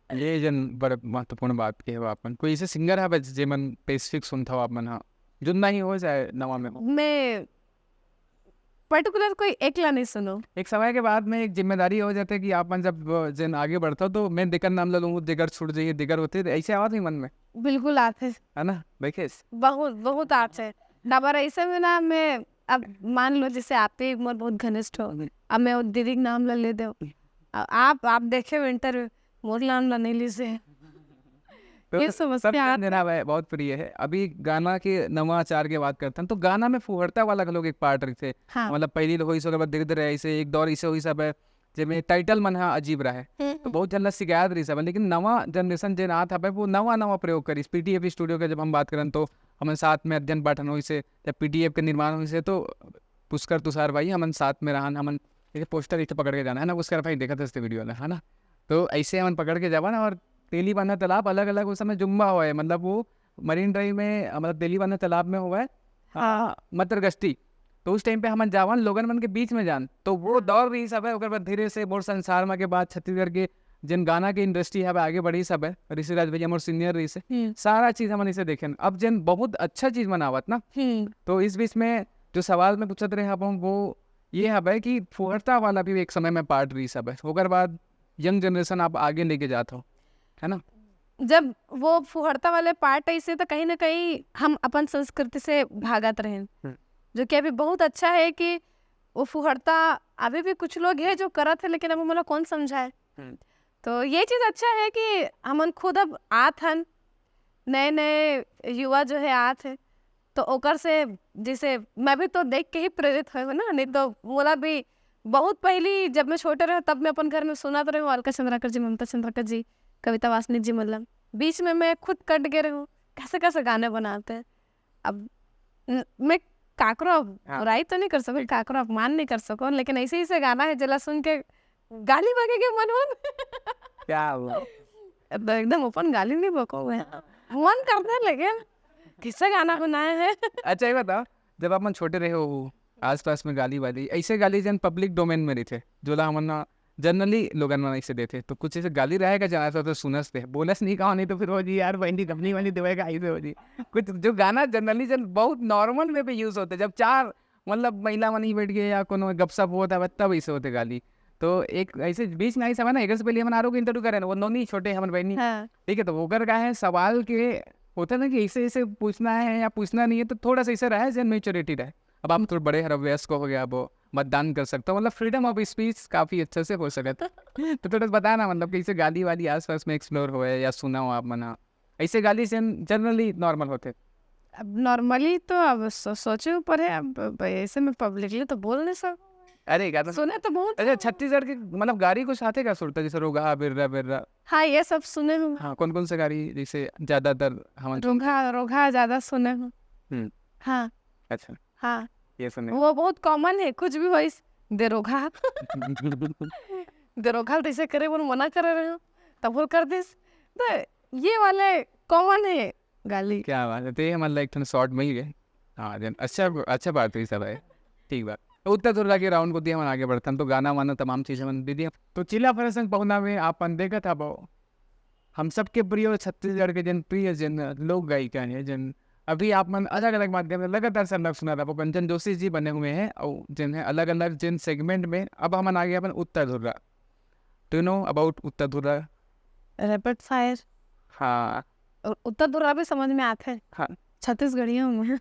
ये जन बड़ महत्वपूर्ण बात के हो आपन। कोई ऐसे सिंगर है जेमन स्पेसिफिक सुनत हो आप मन हा, जो नहीं हो चाहे नवा में हो? मैं पर्टिकुलर कोई एक ला नहीं सुनो। एक समय के बाद में एक जिम्मेदारी हो जाते कि आप मन जब, अ, जन आगे बढ़ता तो मैं देकर नाम ले लूँ, देकर छूट जाइए, देकर होते, ऐसे आवत ही मन में, बिल्कुल आते, है ना? देखे? बहुत बहुत आते। डबर ऐसे में ना, मैं अब मान लो जैसे आप ही मोर बहुत घनिष्ठ हो, अब मैं वो दीदी के नाम ला ले दो, आ- आप आप देखे इंटरव्यू, मोर नाम ला नहीं लीजिए। तो ये सब समस्या जन आता जना है, बहुत प्रिय है। अभी गाना के नवा आचार के बात करते हैं तो गाना में फुहड़ता वाला लोग एक पार्ट रही थे, हाँ। मतलब पहली होई से ओकर बाद धीरे धीरे ऐसे एक दौर ऐसे होई सब है जेमे टाइटल मन हा अजीब रहा है, हम्म, तो बहुत झन ला शिकायत रही सब है। लेकिन नवा जनरेशन जेन आत हवे वो नवा नवा प्रयोग करिस। पीटीएफ स्टूडियो के जब हम बात करन तो हमन साथ में अध्ययन पाठन होई से, जब पीटीएफ के निर्माण होई से तो पुष्कर तुषार भाई हमन साथ में रहन, हमन एक पोस्टर एक ठो पकड़ के जाना है ना, पुष्कर भाई देखत हस वीडियो ला, है ना? तो ऐसे हमन पकड़ के जावन और तेली बांधा तालाब अलग अलग उस समय जुम्बा हुआ है, मतलब वो मरीन ड्राइव में, मतलब तेली बांधा तालाब में हुआ है। हाँ। मतर गश्ती। तो उस टाइम पे हमन जावन लोगन मन के बीच में जान, तो वो दौर रही सब है। ओकर बाद धीरे से मोर संसार मा के बाद छत्तीसगढ़ के जिन गाना के इंडस्ट्री हवे आगे बढ़ी सब है, ऋषिराज भैया मोर सीनियर रही से, हम्म, सारा चीज हमन इसे देखेन। अब जन बहुत अच्छा चीज मनावत ना, हम्म, तो इस बीच में जो सवाल मैं पूछत रहे हब हम वो ये हवे कि फुहड़ता वाला भी एक समय में पार्ट रही सब है, ओकर बाद यंग जनरेशन आप आगे लेके जात हो, है ना? जब वो फुहड़ता वाले पार्ट ऐसे तो कहीं ना कहीं हम अपन संस्कृति से भागत रहेन, हम्म। जो कि अभी बहुत अच्छा है कि वो फुहड़ता अभी भी कुछ लोग है जो करत है, लेकिन अब हमला कौन समझाए? हम्म। तो ये चीज अच्छा है कि हमन खुद अब आत हन, नए नए युवा जो है आत है, तो ओकर से जैसे मैं भी तो देख के ही प्रेरित होए हूँ ना, नहीं तो मोला भी बहुत पहली जब मैं छोटे रहे तब मैं अपन घर में सुनत रहे हूँ अलका चंद्राकर जी, ममता चंद्राकर जी, कविता वासनिक जी, मतलब बीच में मैं खुद कट गए रहे हूँ। कैसे कैसे गाने बनाते हैं। अब न- मैं काकरो हाँ। बुराई तो नहीं कर सको, काकरो अपमान नहीं कर सको, लेकिन ऐसे ऐसे गाना है जेला सुन के गाली बके के मन मन क्या हुआ? तो एकदम अपन गाली नहीं बको हुए, मन करते हैं, लेकिन किससे गाना बनाए हैं? अच्छा ये बताओ, जब आप मन छोटे रहे हो आसपास में गाली वाली, ऐसे गाली जन पब्लिक डोमेन में रही थे, जोला हमन ना जनरली लोगन मन ऐसे देथे, तो कुछ ऐसे गाली रहेगा जना तो सुनस थे, बोलस नहीं कहा नहीं तो फिर हो जी यार बहनी गमली वाली देवे का ऐसे हो जी। कुछ जो गाना जनरली जन बहुत नॉर्मल में भी यूज होते, जब चार मतलब महिला मन ही बैठ गए या कोनो गपशप होता है तब ऐसे होते गाली। तो एक ऐसे बीच में आई समय ना, एक से पहले हमन आरो को इंटरव्यू करें, वो नोनी छोटे हमन बहनी, हाँ। ठीक है, तो ओकर का है सवाल के होता है ना कि ऐसे ऐसे पूछना है या पूछना नहीं है, तो थोड़ा सा ऐसे रहे जन मेच्योरिटी रहे। अब आप थोड़ा बड़े हर वयस्क हो गया, अब मतदान कर सकते हो, मतलब फ्रीडम ऑफ स्पीच काफी अच्छे से हो सकता है। तो थोड़ा सा बताना मतलब कैसे गाली वाली आसपास में एक्सप्लोर हुआ है या सुना हो आप मना, ऐसे गाली जनरली नॉर्मल होते। अब नॉर्मली तो अब सो, सोचे ऊपर है, अब अब ऐसे में पब्लिकली तो बोल नहीं सकते। अरे गाना सुने तो बहुत अच्छा, छत्तीसगढ़ के मतलब गाड़ी कुछ आते का सुरता जैसे रोगहा बिर्रा बिर्रा? हाँ, ये सब सुने हूँ। हाँ, कौन कौन से गाड़ी जैसे ज्यादातर हम रोगहा, रोगहा ज्यादा सुने हूँ। हम्म। हाँ, अच्छा, हाँ, ये सुने। वो बहुत कॉमन है, कुछ भी वॉइस दे रोगहा, दे रोगहा जैसे करे वो मना करे रहे हो, तब वो कर दिस। तो ये वाले कॉमन है गाली। क्या बात है, तो ये हमारे एक ठन शॉर्ट में ही है। हाँ जन, अच्छा, अच्छा बात हुई सब है, ठीक बात। तो उत्तर तुर्रा के राउंड को दिया हमन आगे बढ़तन, तो गाना वाना तमाम चीजें हमन दे दिया। तो चिल्ला फरस संग पहुना में आप मन देखत हबो हम सबके प्रिय छत्तीसगढ़ के जिन प्रिय जिन लोक गायिका हैं, जिन अभी आप मन अलग-अलग माध्यम से लगातार संलग्न सुनत हव, कंचन जोशी जी बने हुए हैं और जिन्हें अलग-अलग जिन segment में अब हमन आगे अपन उत्तर धुर्रा। Do you know about उत्तर धुर्रा? Rapid fire। हाँ। और उत्तर धुर्रा भी समझ में आथे। हाँ। छत्तीसगढ़िया हूँ मैं।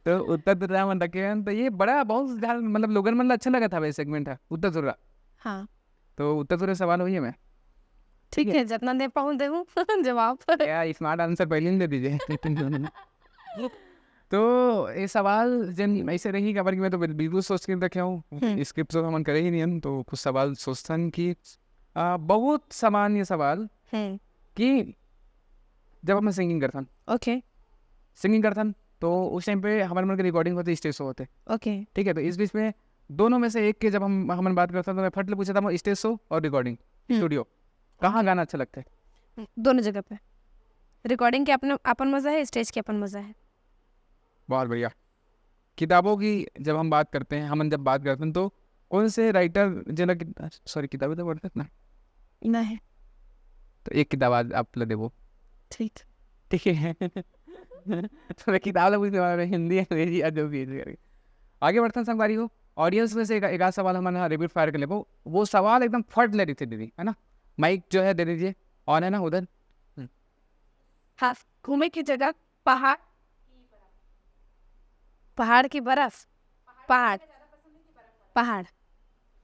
तो उत्तर धुर्रा मन रखे हैं, तो ये बड़ा बहुत ध्यान, मतलब लोगन मन ला अच्छा लगत हवे segment है, उत्तर धुर्रा। हाँ। तो उत्तर धुर्रा सवाल होही मैं। ठीक ठीक है। है, जितना दे पाऊँ देहूँ जवाब। या smart answer पहले ही दे दीजिए। तो ये सवाल जन ऐसे रही, काबर कि मैं तो बिल-, बिल्कुल सोच के रखे हूँ, हम्म। Script तो हमन करे ही नहीं हन, तो कुछ सवाल सोचथन कि, आ, बहुत सामान्य सवाल हम्म। कि जब हम singing करथन, OK। Singing करथन, तो उस time पे हमर मन के recording होथे, stage show होथे। OK। ठीक है, तो इस बीच में दोनों में से एक के जब हम, हमन बात करथन, तो मैं फट ले पूछत हूँ, stage show और recording, हम्म। Studio, कहाँ गाना अच्छा लगथे? दोनों जगह पे। Recording के अपना, अपन मजा है, stage के अपन मजा है। बहुत बढ़िया। किताबों की जब हम बात करते हैं, हमन जब बात करते हैं, तो कौन से writer, जेला कि-, sorry, किताबें तो पढ़ते ना? नहीं। तो एक किताब आज आप ला देबो। ठीक। ठीक है। तो मैं किताब ला पूछने वाला हूँ, हिंदी, अंग्रेजी या जो भी है, करके। आगे बढ़थन संगवारी हो, audience में से एक, एक आध सवाल हमन ह rapid fire कर लेबो। वो सवाल एकदम फट ले रहिथे दीदी, है ना? Mic जो है दे दीजिए, on है ना उधर? हम्म। खास घूमे की जगह पहाड़, पहाड़ की बर्फ, पहाड़, पहाड़।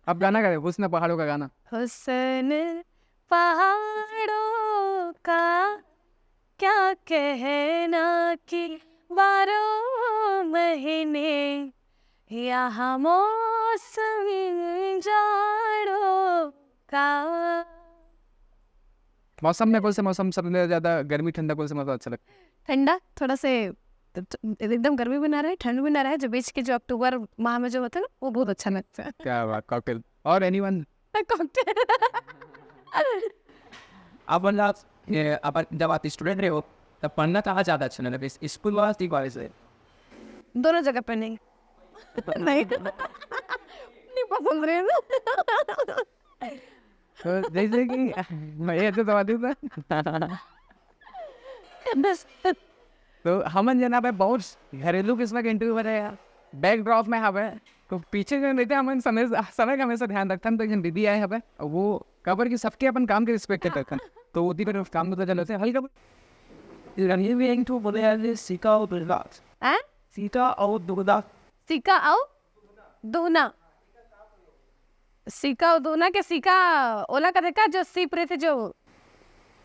अब गाना गाए, हुस्न पहाड़ों का गाना। हुस्न पहाड़ों का क्या कहना कि बारह महीने यहाँ मौसम जाड़ों का। मौसम में कौन से मौसम सबसे ज्यादा गर्मी ठंडा, कौन से मौसम अच्छा लगता है? ठंडा, थोड़ा से एकदम गर्मी भी ना रहे, ठंड भी ना रहे, जो बीच के जो अक्टूबर माह में जो होता है ना, वो बहुत अच्छा लगता है। क्या बात, cocktail। और anyone? Cocktail। अब मतलब, ये, अब जब आप student रहे हो, तब पढ़ना कहाँ ज्यादा अच्छा लगे, स्कूल वाला कि कॉलेज में? दोनों जगह पे नहीं। नहीं। नहीं पसंद रहे ना। तो जैसे कि मैं ये तो समझ था। तो हमन जना पे बहुत घरेलू किस्म के interview बने यार, backdrop में हवे, तो पीछे जो रहते हमन समय, समय का हमेशा ध्यान रखथन। तो एक जन दीदी आए हवे, वो काबर कि सबके अपन काम के respect करथन, तो वो दिन काम तो चलते हल्का। रंगीबेन तो बोले यार, ये सीका और दुर्गा। हैं? सीका और दुर्गा। सीका और दुहना। सीका और दुहना के सीका ओला कथे का जो सीप रहिथे जो?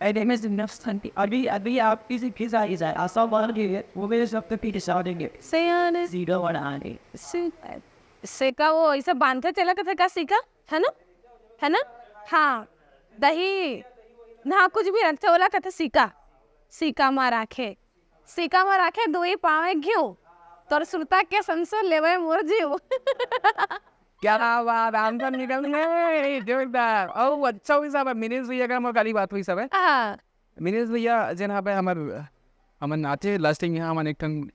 अरे मैं जिंदा फंटी। अभी, अभी आप किसी के साथ ही जाए, आसा मार के वो मेरे सब पे पीछे साथ देंगे। सयाने। सीधा वाला आने। सी-, सीका वो ऐसे बांधथे तेला कथे का सीका? है ना? है ना? हाँ। दही, ना कुछ भी रखथे, ओला कथे सीका। सीका मा राखे। सीका मा राखे दुई पावे घिउ, तोर सुरता के संसो लेवे मोर जीव। क्या बात, answer निकल गए, जोरदार। ओ, अच्छा हुई सब है, मिनेश भैया का मोर काली बात हुई सब है। हाँ। मिनेश भैया जेन हवे हमर, हमन आथे last time यहाँ हमन एक ठन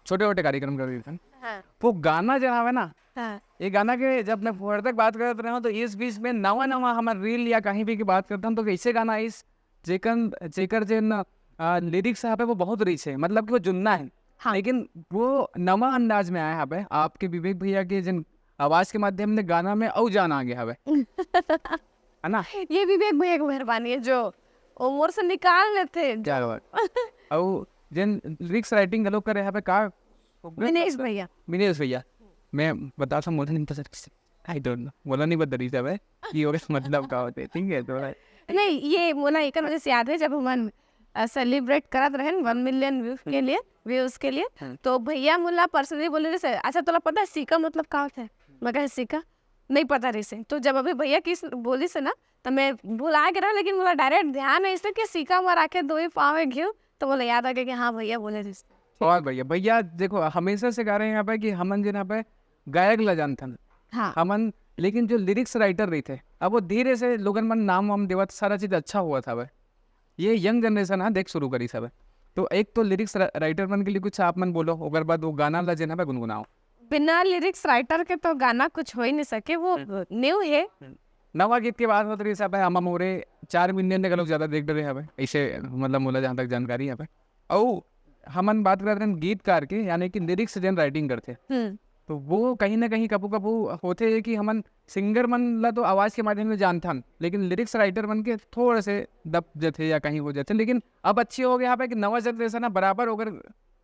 छोटे-मोटे कार्यक्रम कर रहे थे। हाँ। वो गाना जो हवे ना, हाँ। ये गाना के जब मैं फोड़ तक बात करत रहे हूँ, तो इस बीच में नवा-नवा हमर reel या कहीं भी की बात करता हूँ, तो कैसे गाना इस जेकर, जेकर जेन, आ, lyrics हवे वो बहुत rich है, मतलब कि वो जुन्ना है। हाँ। लेकिन वो नवा अंदाज में आया हवे, आपके विवेक भैया के जिन आवाज के माध्यम ले गाना में अउ जान आ गया हवे। है ना? ये विवेक भैया की मेहरबानी है जो वो मोर से निकाल लेथे। क्या बात। अउ जिन lyrics writing घलो करे हवे का? मिनेश भैया। मिनेश भैया। मैं बता था, मुझे नहीं पता। I don't know, मोला नहीं पता रही हवे कि ओकर मतलब का होथे, ठीक है? तो नहीं, ये मोला एकर वजह से याद है, जब हमन, अ, celebrate करत रहेन one million views के लिए, views के लिए, हम्म। तो भैया मोला personally बोले रहिसे, "अच्छा, तोला पता है सीका मतलब का होथे?" मैं कहे, "सीका?" नहीं पता रहिसे। तो जब अभी भैया किस बोलिसे ना, तो मैं भुला गे रहेंव, लेकिन मोला direct ध्यान है इसे कि सीका मा राखे दुई पाँव घिउ, तो मोला याद आ गया कि हाँ, भैया बोले रहिसे। बहुत बढ़िया। भैया, देखो, हमेशा से कह रहे हैं यहाँ पे कि हमन जेन यहाँ पे गायक ला जानथन। हाँ। हमन, लेकिन जो lyrics writer रहिथे, अब वो धीरे से लोगन मन नाम वाम देवत, सारा चीज अच्छा होवत हवे। ये young generation हा, देख शुरू करिस हवे। तो एक तो lyrics रा-, writer मन के लिए कुछ आप मन बोलो, ओकर बाद वो गाना ला जेन हवे गुनगुनाओ। बिना lyrics writer के तो गाना कुछ हो ही नहीं सके, वो हम्म। New है। हम्म। नवा गीत के बात होत रहिस हवय, अमा मोरे चार मिलियन ले घलोक ज्यादा देख डरे हवय, अइसे मतलब मोला जहाँ तक जानकारी हवय। अउ हमन बात करत रहन गीतकार के, यानी कि लिरिक्स जेन राइटिंग करथे, हम्म तो वो कहीं ना कहीं कभू कभू होथे कि हमन सिंगर मन ला तो आवाज के माध्यम से जानथन, लेकिन लिरिक्स राइटर मन के थोड़े से दब जथे या कहीं हो जथे। लेकिन अब अच्छी हो गया हवय कि नवा जनरेशन ह बराबर ओकर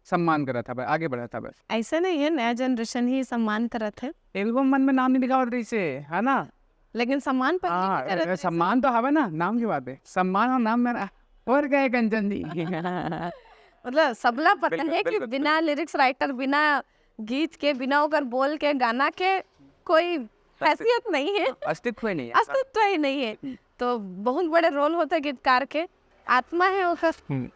सम्मान करत हवय, आगे बढ़त हवय। ऐसा नहीं है, नया जनरेशन ही सम्मान करत है। एल्बम मन में नाम नहीं लिखावत रहिसे, है ना? लेकिन सम्मान पर हाँ, नहीं करत है। सम्मान तो हवे ना, नाम की बात है, सम्मान और नाम में और गए कंचन जी। मतलब सबला पता बिल्कुल, है कि बिल्कुल, बिना लिरिक्स राइटर, बिना गीत के, बिना ओकर बोल के, गाना के कोई हैसियत नहीं है, अस्तित्व ही नहीं है। अस्तित्व ही नहीं है। हम्म। तो बहुत बड़े रोल होता है गीतकार के, आत्मा है ओकर। हम्म।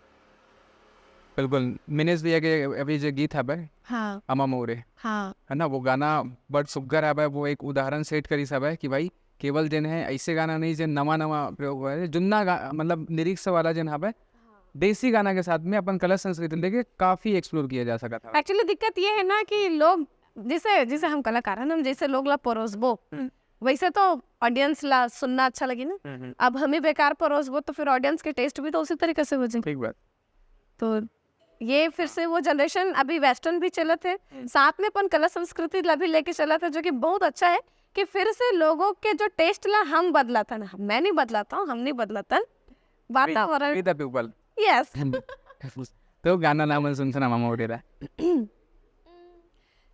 बिल्कुल, मिनेश भैया के अभी जो गीत हवय हाँ अमा मोरे, हाँ है ना, वो गाना बड़ सुग्घर हवय। वो एक उदाहरण सेट करिस हवय कि भाई केवल जेन है ऐसे गाना नहीं, जेन नवा नवा प्रयोग हुआ है, जुन्ना गा, मतलब लिरिक्स वाला जेन हवय, देसी गाना के साथ में अपन कला संस्कृति लेके काफी एक्सप्लोर किया जा सकत हवय। एक्चुअली दिक्कत ये है ना कि लोग जिसे जिसे हम कलाकार हैं ना, हम जैसे लोग ला परोसबो, हम्म। वैसे तो ऑडियंस ला सुनना अच्छा लगे ना। हम्म, हम्म, अब हम ही बेकार परोसबो तो फिर ऑडियंस के टेस्ट भी तो उसी तरीके से हो जाए। ठीक बात। तो ये फिर से वो जनरेशन अभी वेस्टर्न भी चलत है, हम्म। साथ में अपन कला संस्कृति ला भी लेके चलत है, जो कि बहुत अच्छा है कि फिर से लोगों के जो टेस्ट ला हम बदलातन, मैं नहीं बदलाता हूँ, हम नहीं बदलातन, वातावरण। With the people। यस। तो गाना नाम सुन सुना मामा उड़ेला।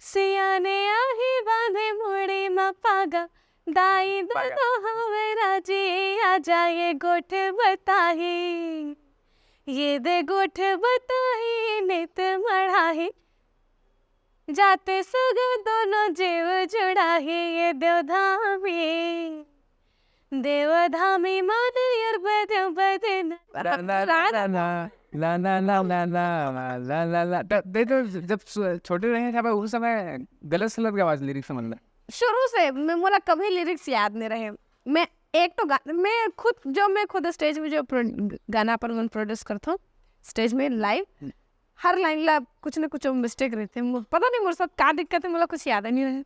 सियाने आही बांधे मुड़ी मा पागा, दाई पागा। ददा हवे राजी, आ जाए गोठ बताही। ये दे गोठ बताही, नित मढ़ाही। जाते सुगा दोनों जीव जुड़ाही, ये देवधामी। देवधामी मान यार बदे बदे न। ला, ला, ला, ला, ला। ला, ला, ला, ला, ला, ला, ला, ला। त-, दे तो जब सु-, छोटे रहे थे, भाई, उस समय गलत सलत के आवाज लिरिक्स समझ ले। शुरू से मैं, मोला कभी लिरिक्स याद नहीं रहे। मैं एक तो गा-, मैं खुद, जो मैं खुद स्टेज में जो प्रो-, गाना अपन मन प्रोड्यूस करता हूँ, स्टेज में लाइव, हम्म। हर लाइन ला कुछ ना कुछ मिस्टेक रहते हैं। मु-, पता नहीं मोर साथ का दिक्कत है, मोला कुछ याद ही नहीं रहे।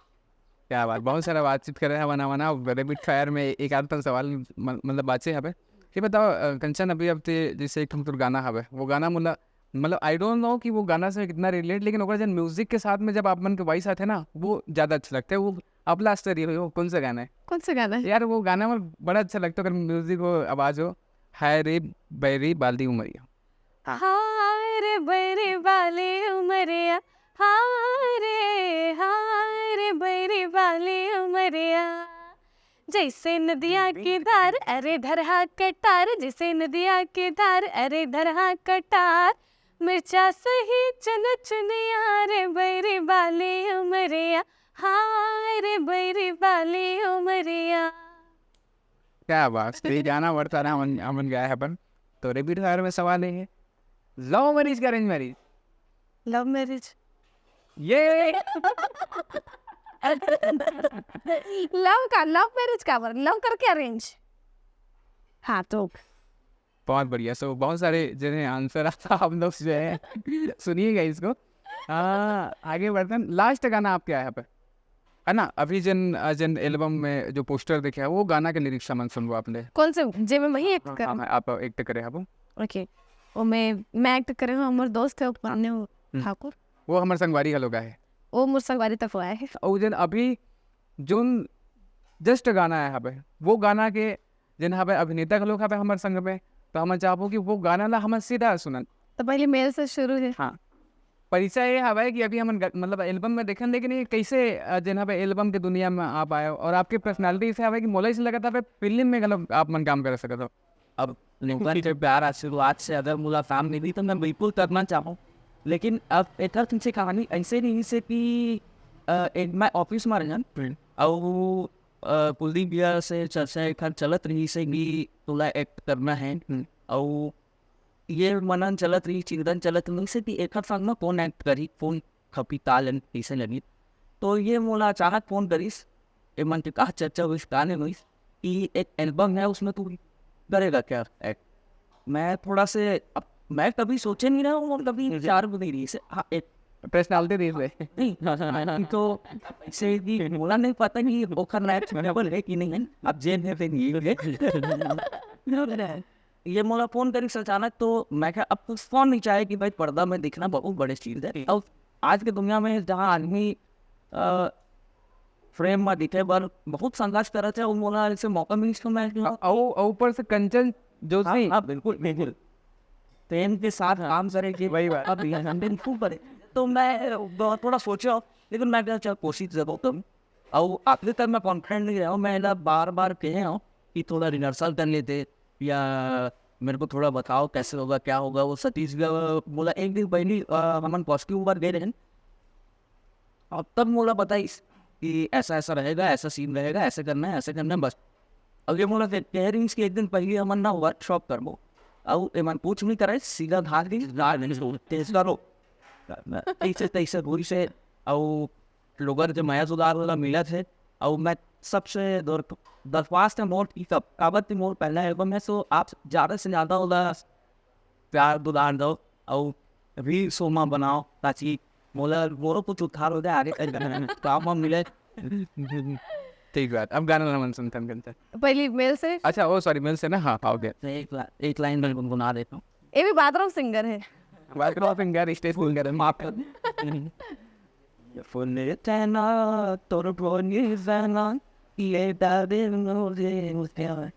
क्या बात, बहुत सारा बातचीत करे हवन हमन, रैपिड फायर में एक आध ठन सवाल म-, मतलब बाचे हवे। ये बताओ, अ, कंचन, अभी अब ते जैसे एक ठन तोर गाना हवे, वो गाना मोला, मतलब, I don't know कि वो गाना से कितना रिलेट, लेकिन ओकर जन म्यूजिक के साथ में जब आप मन के वॉइस आथे ना, वो ज्यादा अच्छा लगता है। वो अबला स्टोरी हो, वो कौन सा गाना है? कौन सा गाना है? यार, वो गाना मोर बड़ा अच्छा लगता है, अगर म्यूजिक हो, आवाज हो। हाय रे बैरी बाली उमरिया। हाँ। हाय रे बैरी बाली उमरिया, हाय रे, हाय रे बैरी बाली उमरिया। जैसे नदिया की धार, अरे धरहा कटार, जैसे नदिया की धार, अरे धरहा कटार। मिर्चा सही चन चुनिया रे बैरी बाली उमरिया, हाय रे बैरी बाली उमरिया। क्या बात, तो ये गाना बढ़ता रहा, हमन, हमन गाए अपन। तो रैपिड फायर में सवाल ये है, लव मैरिज का अरेंज मैरिज? लव मैरिज। ये लव का, लव मैरिज का बर, लव करके अरेंज। हाँ तो बहुत बढ़िया। सो बहुत सारे जो है आंसर आप लोग जो है सुनिएगा इसको। हाँ, आगे बढ़ते हैं। लास्ट गाना आपके आया पे, है ना? अभी जन, अ, जन एल्बम में जो पोस्टर देखे है, वो गाना के लिरिक्स हमन सुनबो आपने। कौन से, जे में मैं ही एक्ट हाँ, कर? हाँ, आप एक्ट करे हबो। ओके, वो मैं, मैं एक्ट करे हूँ, हमर दोस्त है, वो पन्ने हम्म। ठाकुर, वो हमर संगवारी घलो का है। वो मोर संगवारी तक आए है। और जन अभी जोन जस्ट गाना आया हबे, वो गाना के जन हबे अभिनेता घलो हबे हमर संग में, तो हमन चाहबो कि वो गाना ला हमन सीधा सुनन। तो पहले मेरे से शुरू है। हाँ, परिचय ये हवे कि अभी हमन ग-, मतलब एल्बम में देखन, लेकिन ये कैसे, अ, जेन हवे एल्बम के दुनिया में आप आए हो और आपके पर्सनालिटी ऐसे हवे कि मोला ऐसे लगत हवे फिल्म में गलत आप मन काम कर सकत हो। अब लोगन के प्यार आशीर्वाद से अगर मोला काम मिली तो मैं बिल्कुल करना चाहूँ, लेकिन अब एकर पीछे कहानी ऐसे नहीं से कि अ, एक मैं ऑफिस में रहन अउ अ, कुलदीप भैया से चर्चा एकर चलत रही से कि तोला एक्ट करना है, अउ ये मनन चलत रही, चिंतन चलत रही से कि एकर संग में कौन एक्ट करी, कौन खपी, का लगी, कैसे लगी। तो ये मोला अचानक फोन करिस, ए मन के का चर्चा हुई, का नहीं हुई कि एक एल्बम है, उसमें तू करेगा क्या एक्ट? मैं थोड़ा से, अब मैं कभी सोचे नहीं रहा हूँ और कभी विचार भी नहीं रही से। हाँ, एक पर्सनालिटी नहीं रहे। नहीं, तो ऐसे कि मोला नहीं पता कि ओखर लायक सुटेबल है कि नहीं है। अब जेन है, फिर ये है। ये मोला फोन करिस अचानक, तो मैं कहा, अब कुछ फोन नहीं चाहे कि भाई, पर्दा में दिखना बहुत बड़े चीज है। अब आज के दुनिया में जहाँ आदमी फ्रेम में दिखे बर बहुत संघर्ष करत है, वो मोला ऐसे मौका मिलिस तो मैं अउ अउ ऊपर से कंचन जो हाँ, थी, हाँ, बिल्कुल, बिल्कुल। प्रेम के साथ काम करे के वही बात। अब ये बिल्कुल करे। तो मैं बहुत थोड़ा सोचा, लेकिन मैं कहा, चल, कोशिश जरूर करूँ। और अभी तक मैं कॉन्फिडेंट नहीं रहा हूँ, मैं एला बार बार कहे हूँ कि थोड़ा रिहर्सल कर लेते, या मेरे को थोड़ा बताओ कैसे होगा, क्या होगा। वो सतीश भी बोला, एक दिन पहले अ, हमन कॉस्ट्यूम पर गए रहे, अब तब मोला बताइस कि ऐसा ऐसा रहेगा, ऐसा सीन रहेगा, ऐसे करना है, ऐसे करना है, बस। अब ये मोला कह रही कि एक दिन पहले हमन ना वर्कशॉप करबो, और एमन कुछ नहीं करे, सीधा धार के गाड़ देने से तेज करो, ऐसे तैसे घुरी से। और लोगन के मया दुलार वाला मिलत है। और मैं सबसे दर- दरख्वास्त है मोर की, कब काबत मोर पहला एल्बम है, सो आप ज़्यादा से ज़्यादा ओला प्यार दुलार दो, और रील शो में बनाओ, ताकि मोला मोरो कुछ उद्धार हो जाए, आगे कहीं काम वाम मिले। ठीक बात। अब गाना ला मन सुनथन कंचन। पहली मेल से। अच्छा, ओ सॉरी, मेल से ना। हाँ, हाँ, ओके। तो एक एक लाइन में गुनगुना देता हूँ। ये भी बाथरूम सिंगर है। बाथरूम सिंगर, स्टेज सिंगर है। माफ कर दो। Funny tena, todo por mi vena, y le daré no de usted.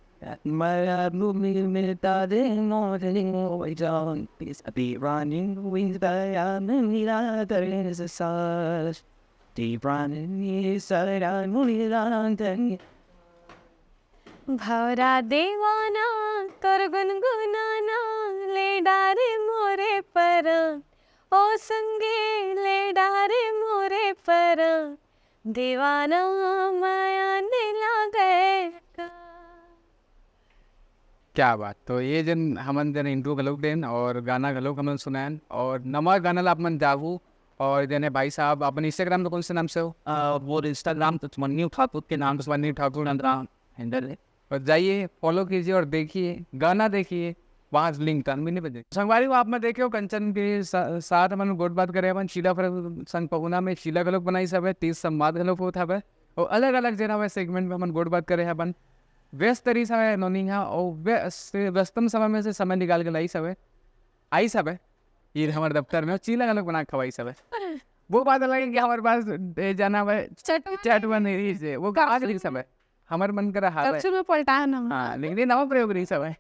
Maya lumi me daré no de no, we don't be running with the amira, there is a side. Deep running is a running. भौरा देवाना तोर गुनगुनाना ले डारे मोरे परन, ओ संगे ले डारे मोरे परन, देवाना माया ने लागे का। क्या बात। तो ये जन हमन जन इंट्रो घलोक देन और गाना घलोक हमन सुनायन और नवा गाना ला आप मन जाहू। और जने भाई साहब, अपन इंस्टाग्राम में कौन से नाम से हो? आ, वो इंस्टाग्राम तो मन्नी ठाकुर के नाम से मन्नी ठाकुर। इंस्टाग्राम हैंडल है। और जाइए, फॉलो कीजिए और देखिए, गाना देखिए, वहाँ लिंक टर्न भी नहीं बजे। संगवारी हो, आप में देखे हो कंचन के सा-, साथ हमन गोठ बात करे, अपन शीला फर-, संग पहुना में शीला घलोक बनाई सब है, तीस संवाद घलोक होत हवे, और अलग-अलग जेन हवे सेगमेंट में हमन गोठ बात करे हवन। व्यस्त रही समय नोनी हा, और व्यस्त, व्यस्तम समय में से समय निकाल के लाई सब है, आई सब है, ये हमारे दफ्तर में शीला घलोक बना के खवाई सब है। वो बात अलग है कि हमारे पास ए, जाना हवे, चटवा चटवा नहीं रही से, वो आग रही सब है, हमारे मन करा हावे। कक्षुर में पलटा है ना। हाँ, लेकिन ये नवा प्रयोग रही सब है।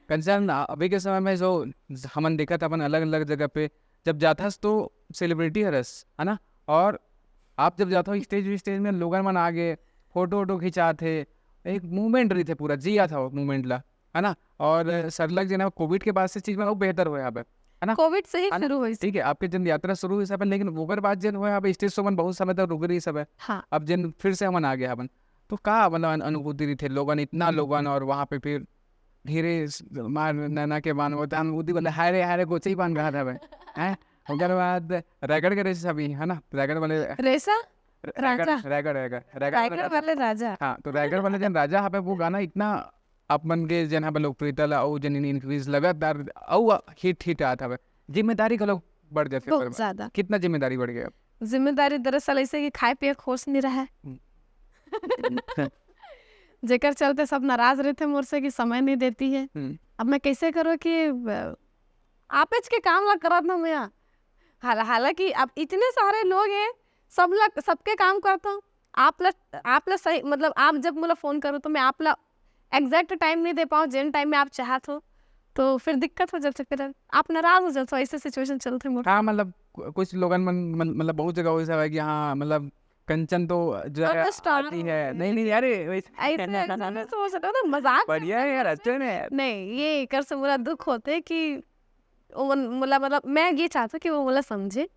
कंचन, अभी के समय में जो हमन देखत अपन अलग-अलग जगह पे जब जाथस तो सेलिब्रिटी हरस, है ना? और आप जब जाथो स्टेज, स्टेज में लोगन मन आगे फोटो वोटो खिंचात हे, एक मूवमेंट रहिथे पूरा, जियात हो मूवमेंट ला, है ना? और सरलग जेन कोविड के बाद से चीज मन अउ बेहतर होए हवे, है ना? कोविड से ही है ना? शुरू हुई। ठीक है, आपके जन यात्रा शुरू हुई सब है, लेकिन ओकर बाद जेन होए हवे स्टेज शो मन बहुत समय तक रुक रही सब है। हाँ। अब जेन फिर से हमन आगे हवन, तो का मतलब अन-, अनुभूति रहिथे, लोगन इतना लोगन और वहाँ पे फिर धीरे स-, मार नैना के बान वो तहन उदी बोले, "हाय रे, हाय रे, गोचई बान" गात हवे, हैं? ओकर बाद रैगड़ के रेस सभी, है ना? रैगड़ वाले रेसा रैगड़, राजा। रैगड़, रैगड़, रैगड़ वाले रायगढ़ राजा। वाले राजा। हाँ, तो रैगड़ वाले जन राजा हवे वो गाना इतना आप मन के जन हवे लोकप्रियता ला, ओ जन इंक्रीज लगातार अउ हिट, हिट आत हवे। जिम्मेदारी घलो बढ़ जाथे ओकर बहुत बाद। ज्यादा। कितना जिम्मेदारी बढ़ गया? जिम्मेदारी दरअसल ऐसे कि खाए पिए के होश नहीं रहा है। हम्म। जेकर चलते सब नाराज रहते मोर से कि समय नहीं देती है। हम्म। अब मैं कैसे करूँ कि अ, आपेच के काम ला करत ना मैं। हाल-, हालांकि अब इतने सारे लोग हैं, सब ला, सबके काम करता हूँ। आप ला, आप ला सही, मतलब आप जब मोला फोन करो तो मैं आप ला एग्जैक्ट टाइम नहीं दे पाऊँ, जिन टाइम में आप चाहत हो, तो फिर दिक्कत हो जाता, फिर आप नाराज हो जाते हो। ऐसे सिचुएशन चलते मोर। हाँ, मतलब कु-, कुछ लोगन मन, मन, मतलब बहुत जगह वैसा है कि हाँ, मतलब कंचन तो जो है अब स्टार आती हो है। गए। नहीं, नहीं, अरे वैसे ऐसे, ऐसे मैं सोच रहा था, मजाक बढ़िया है यार, अच्छे ने यार। नहीं, ये कर से मोला दुख होते कि वो मन-, मोला, मतलब मैं ये चाहता कि वो मोला समझे,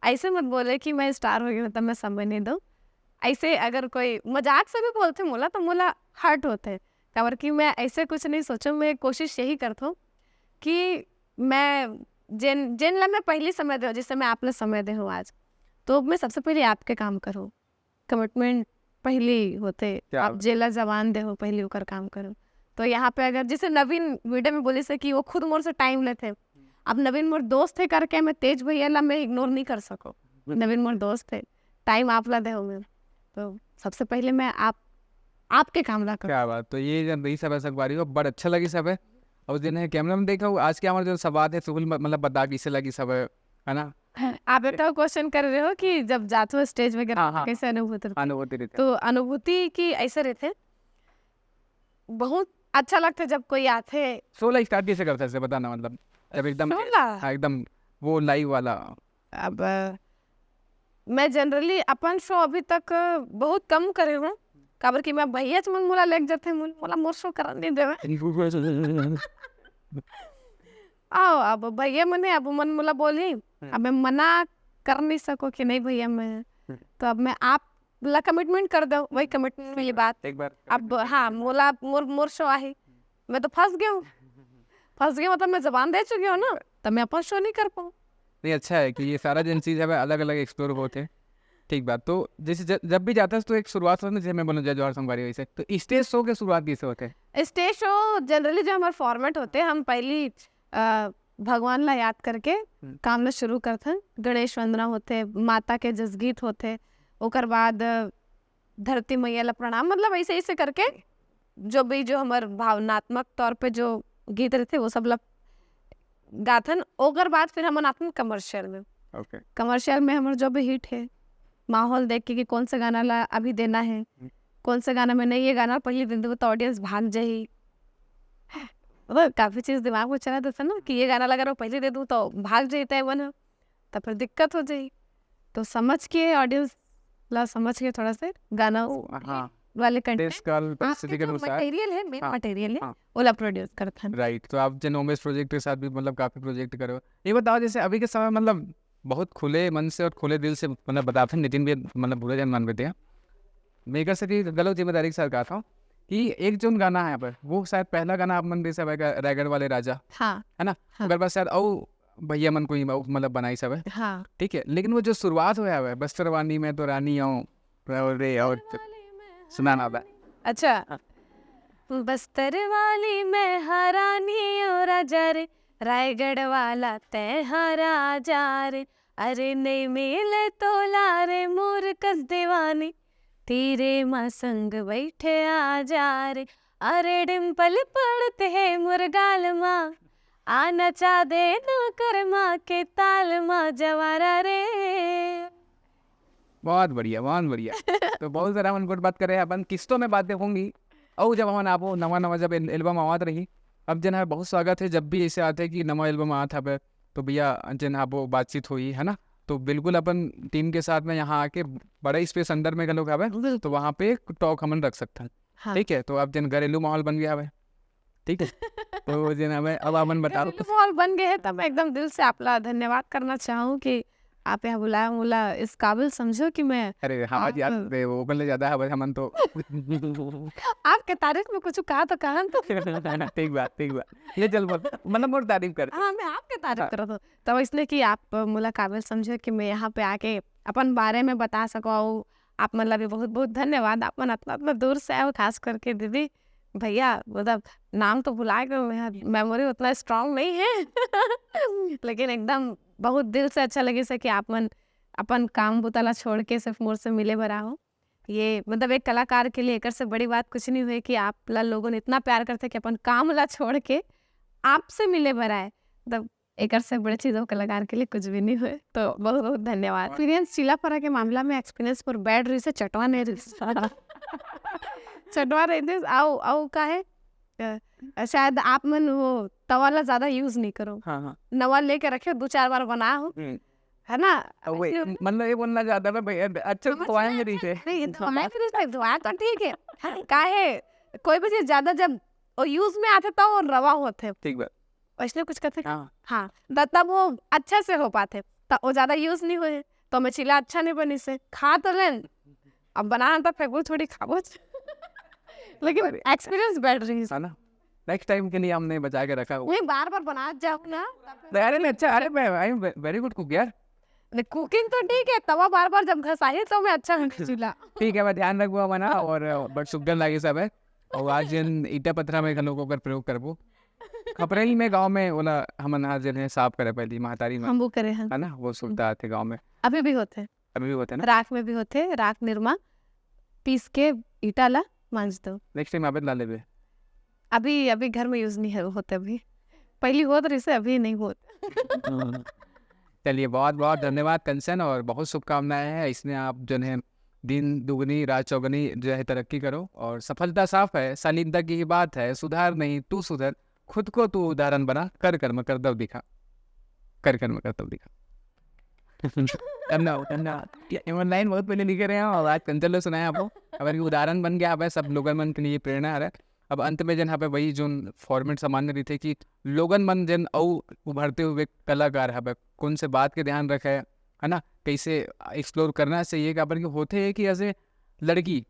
ऐसे मत बोले कि मैं स्टार हो गई हूँ, तब मैं समय नहीं दूँ। ऐसे अगर कोई मजाक से भी बोलते मोला, तो मोला हर्ट होते, काबर कि मैं ऐसे कुछ नहीं सोचूँ। मैं कोशिश यही करता हूँ कि मैं जेन, जेन ला मैं पहली समय दे, जैसे मैं आप ला समय दे हूँ आज, तो मैं सबसे पहले आपके काम करूँ। कमिटमेंट पहली होते, क्या आप बात। जेला जवान दे हो, पहली ओकर काम करो। तो यहाँ पे अगर जैसे नवीन वीडियो में बोले से कि वो खुद मोर से टाइम लेते, अब नवीन मोर दोस्त हे करके मैं तेज भैया ला मैं इग्नोर नहीं कर सको। नवीन मोर दोस्त हे, टाइम आप ला दे होंगे, तो सबसे पहले मैं आप आपके काम ला करूँ। क्या बात। तो ये जन रही सब संगवारी हो, बड़ अच्छा लगी सब है। और जिन्हें कैमरा में देखा हो, आज के हमारे जो संवाद है सुहुल म-, मतलब बता कैसे लगी सब है, है ना? आप एक क्वेश्चन कर रहे हो कि जब जाते हो स्टेज वगैरह हाँ, हाँ। कैसे अनुभूति रहती? अनुभूति रहती। तो अनुभूति की ऐसे रहते, बहुत अच्छा लगता जब कोई आते। सोला स्टार्ट कैसे करता है बताना, मतलब जब एकदम सोला? हाँ, एकदम वो लाइव वाला। अब मैं जनरली अपन शो अभी तक बहुत कम करे हूँ, काबर कि मैं भैया च मन मोला लेके जाते, मोला मोर शो करन नहीं देवे। आओ, अब भैया मन हे, अब मन मोला बोली, अब मैं मना कर नहीं सको कि नहीं भैया मैं, तो अब मैं आप ला कमिटमेंट कर दो, वही कमिटमेंट वाली बात। एक बार अब हाँ, मोला मोर मोर शो आही, मैं तो फंस गया हूँ। फंस गया मतलब मैं जबान दे चुकी हूँ ना, तब मैं अपन शो नहीं कर पाऊँ। नहीं, अच्छा है कि ये सारा जिन चीज है अलग अलग एक्सप्लोर होते हैं। ठीक बात। तो जैसे ज-, जब भी जाता है तो एक शुरुआत होती है, जैसे मैं बोलूँ जय जोहार संगवारी, वैसे तो स्टेज शो के शुरुआत कैसे होते हैं? स्टेज शो जनरली जो हमारे फॉर्मेट होते हैं, हम पहली अ, भगवान ला याद करके काम ला शुरू करथन। गणेश वंदना होथे, माता के जसगीत होथे, ओकर बाद अ, धरती मैया ला प्रणाम, मतलब ऐसे ऐसे करके जो भी जो हमर भावनात्मक तौर पे जो गीत रहते वो सब ला गाथन। ओकर बाद फिर हमन आथन कमर्शियल में। ओके। कमर्शियल में हमर जो भी हिट है, माहौल देख के कि कौन सा गाना ला अभी देना है, कौन सा गाना में नहीं, ये गाना पहले दिन देबो तो ऑडियंस भाग जाही। मतलब काफी चीज दिमाग में चला देता ना कि ये गाना अगर मैं पहले दे दूं तो भाग जाता है मन, तब फिर दिक्कत हो जाही। तो समझ के ऑडियंस ला समझ के थोड़ा सा गाना ओ, हाँ। वाले कंटेंट, देश काल परिस्थिति के अनुसार। मटेरियल है, मेन हाँ, मटेरियल है, हाँ। ओला प्रोड्यूस करथन। राइट। तो आप जेन ओमेश प्रोजेक्ट के साथ भी मतलब काफी प्रोजेक्ट करे हो, ये बताओ जैसे अभी के समय मतलब बहुत खुले मन से और खुले दिल से मतलब बताथन, नितिन भी मतलब बुरा जन मान बेटे हैं। मैं एकर से भी गलत जिम्मेदारी के साथ कहा था कि एक जोन गाना है पर वो शायद पहला गाना आप मन दे सब रायगढ़ वाले राजा, हाँ। है ना? हाँ। ओकर बाद शायद अउ भैया मन कोई मतलब बनाई सब है। हाँ। ठीक है, लेकिन वो जो शुरुआत हुआ है बस्तर वाली में तो रानी आऊं रे और सुना ना बे। अच्छा। हाँ। बस्तर वाली मैं हरानी ओ राजा रे, रायगढ़ वाला तै हा राजा रे, अरे नहीं मिले तोला रे मोर कस दीवानी, तीरे मा संग बैठे आ जा रे, अरे डिम्पल पड़त हे मोर गाल मा, आ नचा दे ना करमा के ताल मा जवारा रे। बहुत बढ़िया, बहुत बढ़िया। तो बहुत सारा हमन गुड बात करे, अपन किस्तों में बातें होंगी। और जब हमन आबो नवा नवा जब एल-, एल्बम आवत रही, अब जन है बहुत स्वागत है जब भी ऐसे आते कि नवा एल्बम आवत हवे, तो भैया जन आबो बातचीत होई, है ना? तो बिल्कुल अपन टीम के साथ में यहाँ आके बड़ा स्पेस अंदर में घलोक हवे, तो वहाँ पे टॉक हमन रख सकथन। हाँ। ठीक है, तो अब जन घरेलू माहौल बन गया हवे, ठीक है? तो जन हमें अब अपन बताओ। घरेलू माहौल बन गए है, तब मैं एकदम दिल से आपला धन्यवाद करना चाहूँ कि आप यहाँ बुलाया, मोला इस काबिल समझो कि मैं अरे, हाँ जी, आप आप बे-, वो बोलने ज्यादा है भाई, हमन तो आपके तारीफ में कुछ कहा तो कहा तो। ठीक बात, ठीक बात। ये चल बोल, मतलब मोर तारीफ कर। हाँ, मैं आपके तारीफ हाँ। करत हूँ। तो इसलिए कि आप मोला काबिल समझो कि मैं यहाँ पे आके अपन बारे में बता सको। आप मन ला भी बहुत बहुत धन्यवाद, आप मन अतना अतना दूर से आए हो, खास करके दीदी भैया, मतलब नाम तो भुला गए, मेमोरी उतना स्ट्रांग नहीं है। लेकिन एकदम बहुत दिल से अच्छा लगे से कि आप मन अपन काम बुता ला छोड़ के सिर्फ मोर से मिले बर आए हो। ये मतलब एक कलाकार के लिए एकर से बड़ी बात कुछ नहीं हुई कि आप ला लोगन इतना प्यार करते कि अपन काम ला छोड़ के आपसे मिले बर आए। मतलब एकर से बड़े चीज ओ कलाकार के लिए कुछ भी नहीं हुए। तो बहुत बहुत धन्यवाद। एक्सपीरियंस चीला फरा के मामला में एक्सपीरियंस पर बैड रही से चटवा नहीं रही। चटवा रही थी। आओ, आओ का है? अ, शायद आप मन वो तवा ला ज्यादा यूज नहीं करो। हाँ, हाँ। नवा लेके रखे, दो चार बार बना हो। हम्म। है ना? अब वही, ऐसे मतलब ये बोलना चाहता था भाई, अच्छे से समझ धोए में नहीं रही थे। नहीं, धोए में रही थे, धोए तो ठीक है। काहे? कोई भी चीज ज्यादा जब वो यूज में आते तो वो रवा होते। ठीक बात। वैसने कुछ कहते हैं? हाँ। हाँ, त-, तब वो अच्छे से हो पाते, त-, वो ज्यादा यूज नहीं हुए, तो मैं चीला अच्छा नहीं बनी से खा तो लेन, अब बनाना तो फेंकबो थोड़ी खाबो। लेकिन अरे। एक्सपीरियंस बैड रही। है ना, नेक्स्ट टाइम के लिए हमने बचा के रखा हुआ। नहीं, बार बार बना जाओ ना। अरे नहीं, अच्छा, अरे मैं, I am very good cook यार। नहीं, कुकिंग तो ठीक है, तवा बार बार जब घसाही तो मैं अच्छा बने चीला। ठीक है, मैं ध्यान रखबो मना और बट सुग्गन लागे सब है। और आज जिन ईटा पत्थरा में लोगों का प्रयोग करबो। खपरेल में गांव में ओला हमन हा जेन हे साफ करे पहली महतारी में, हम वो करे हैं। है ना, वो सुविधा आथे गांव में। अभी भी होते हैं। अभी भी होते ना। राख में भी होते हैं, राख निरमा पीस के ईटा ला मांज दो। नेक्स्ट टाइम आबे त ला लेबे। अभी अभी घर में यूज नहीं है होते अभी। पहली होत रहिसे, अभी नहीं होत। चलिए, बहुत बहुत धन्यवाद कंचन, और बहुत शुभकामनाएं हैं। इसमें आप जो है दिन दुगनी रात चौगनी जो है तरक्की करो, और सफलता साफ है, शालीनता की ही बात है। सुधार नहीं तू सुधर, खुद को तू उदाहरण बना, कर कर्म करतब दिखा, कर कर्म करतब दिखा। धन्यवाद, धन्यवाद। ये लाइन बहुत पहले लिखे रहे हैं और आज कंचन ला सुनाए आपको। अब एक उदाहरण बन गया हवे, सब लोगन मन के लिए प्रेरणा हरे। अब अंत में जेन हवे वही जोन फॉर्मेट सामान्य रहिथे कि लोगन मन जेन अउ उभरते हुए कलाकार हवे, कोन से बात के ध्यान रखे, है ना, कैसे एक्सप्लोर करना चाहिए, काबर कि होथे कि ऐसे लड़की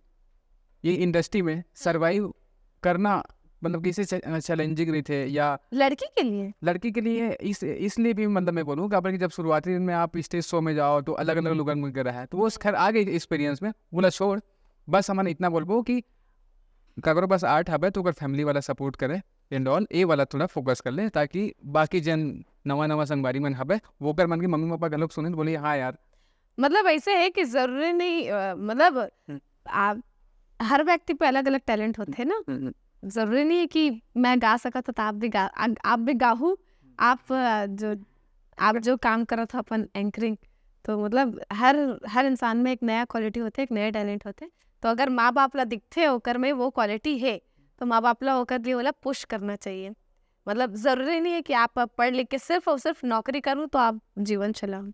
ये इंडस्ट्री में सर्वाइव करना मतलब कैसे चैलेंजिंग रहिथे या लड़की के लिए। लड़की के लिए इस इसलिए भी मतलब मैं बोलूँ, काबर कि जब शुरुआती दिन में आप स्टेज शो में जाओ तो अलग अलग लोगन मिलकर रहे, तो वो खैर आगे एक्सपीरियंस में बोला छोड़। बस हमन इतना बोलबो कि काकरो पास आर्ट हवे तो ओकर फैमिली वाला सपोर्ट करे एंड ऑल, ए वाला थोड़ा फोकस कर ले, ताकि बाकी जन नवा नवा संगवारी मन हवे, वोकर मन के मम्मी पापा घलोक सुने, बोले, "हाँ यार।" मतलब ऐसे है कि जरूरी नहीं, अ, मतलब हम्म। आप, हर व्यक्ति पे अलग अलग टैलेंट होते हैं ना। हम्म, जरूरी नहीं है कि मैं गा सकत हूँ तो आप भी गा, आ- आप भी गाहू। आप, अ, जो आप जो काम करत हो अपन एंकरिंग, तो मतलब हर हर इंसान में एक नया क्वालिटी होते, एक नया टैलेंट होते। तो अगर माँ बाप ला दिखते ओकर में वो क्वालिटी है, तो माँ बाप ला ओकर लिए ओला पुश करना चाहिए। मतलब जरूरी नहीं है कि आप अब पढ़ लिख के सिर्फ और सिर्फ नौकरी करूँ तो आप जीवन चलाओ।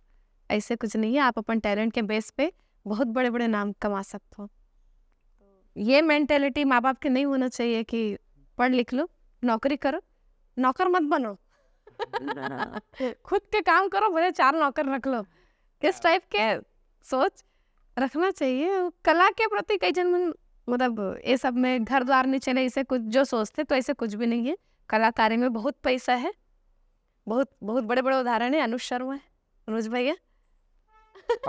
ऐसे कुछ नहीं है, आप अपन टैलेंट के बेस पे बहुत बड़े बड़े नाम कमा सकते हो। ये मेंटेलिटी माँ बाप के नहीं होना चाहिए कि पढ़ लिख लो, नौकरी करो, नौकर मत बनो। खुद के काम करो, भले चार नौकर रख लो। इस टाइप के सोच रखना चाहिए। कला के प्रति कई जन मन, मतलब ये सब में घर द्वार नहीं चले, इसे कुछ जो सोचते, तो ऐसे कुछ भी नहीं है। कलाकारी में बहुत पैसा है, बहुत बहुत बड़े बड़े उदाहरण है, अनुज शर्मा है, अनुज भैया।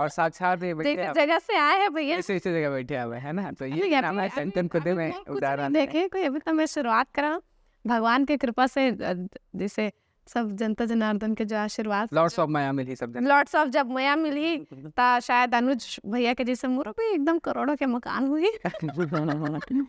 और साक्षात ये बैठे जैसे हैं, जगह से आए हैं भैया। ऐसे ऐसे जगह बैठे हुए है ना, तो अरे ये यार, नाम है अभी- अभी कंचन खुदे अभी में मैं कुछ उदाहरण नहीं है। देखे कोई, अभी तो मैं शुरुआत करा हूँ। भगवान के कृपा से, अ, जैसे सब जनता जनार्दन के जो आशीर्वाद, लॉट्स ऑफ माया मिली सब जन। लॉट्स ऑफ जब मया मिली, ता शायद अनुज भैया के जैसे मोरो भी एकदम करोड़ों के मकान हुई।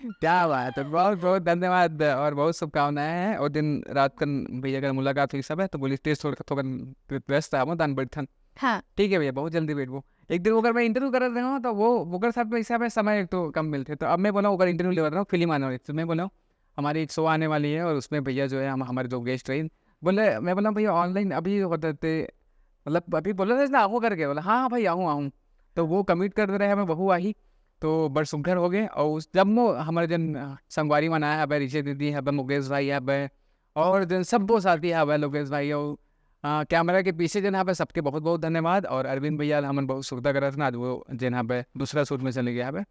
क्या बात है, बहुत बहुत धन्यवाद और बहुत शुभकामनाएं हैं। और दिन रात कन भैया कर मुलाकात हुई सब है, तो बोली स्टेज छोड़ के थोकन व्यस्त है, दान बैठन। हाँ, ठीक है भैया, बहुत जल्दी बैठबो। एक दिन ओकर मैं इंटरव्यू करत रहे हूँ, तो वो ओकर साथ में हिसाब है समय एक तो कम मिलते, तो अब मैं बोला ओकर इंटरव्यू लेवत रहा हूँ, फिल्म आने वाली, तो मैं बोला हमारी एक शो आने वाली है और उसमें भैया जो है हम हमारे जो गेस्ट रही, बोले, मैं बोला भैया ऑनलाइन अभी होते थे, मतलब अभी बोला था ना, आहू करके बोला हाँ हाँ भाई आहू आहू, तो वो कमिट कर दे रहे हैं, मैं बहू आही, तो बड़ सुघर हो गए। और उस जब मो हमारे जन अ, संगवारी मन आए हबे, ऋषि दीदी हबे, मुकेश भाई हबे, और जन सब वो साथी हबे, लोकेश भाई और अ, कैमरा के पीछे जन हबे, सबके बहुत बहुत धन्यवाद। और अरविंद भैया हमन बहुत सुविधा करत ना, आज वो जन हबे दूसरा शूट में चले गए हबे।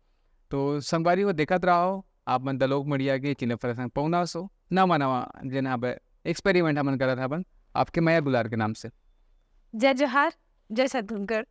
तो संगवारी वो देखत रहो आप मन दलोक मड़िया के चिन्ह प्रसंग पौना सो नवा नवा जन हबे एक्सपेरिमेंट हमन करत हबन आपके मया दुलार के नाम से। जय जोहार, जय छत्तीसगढ़।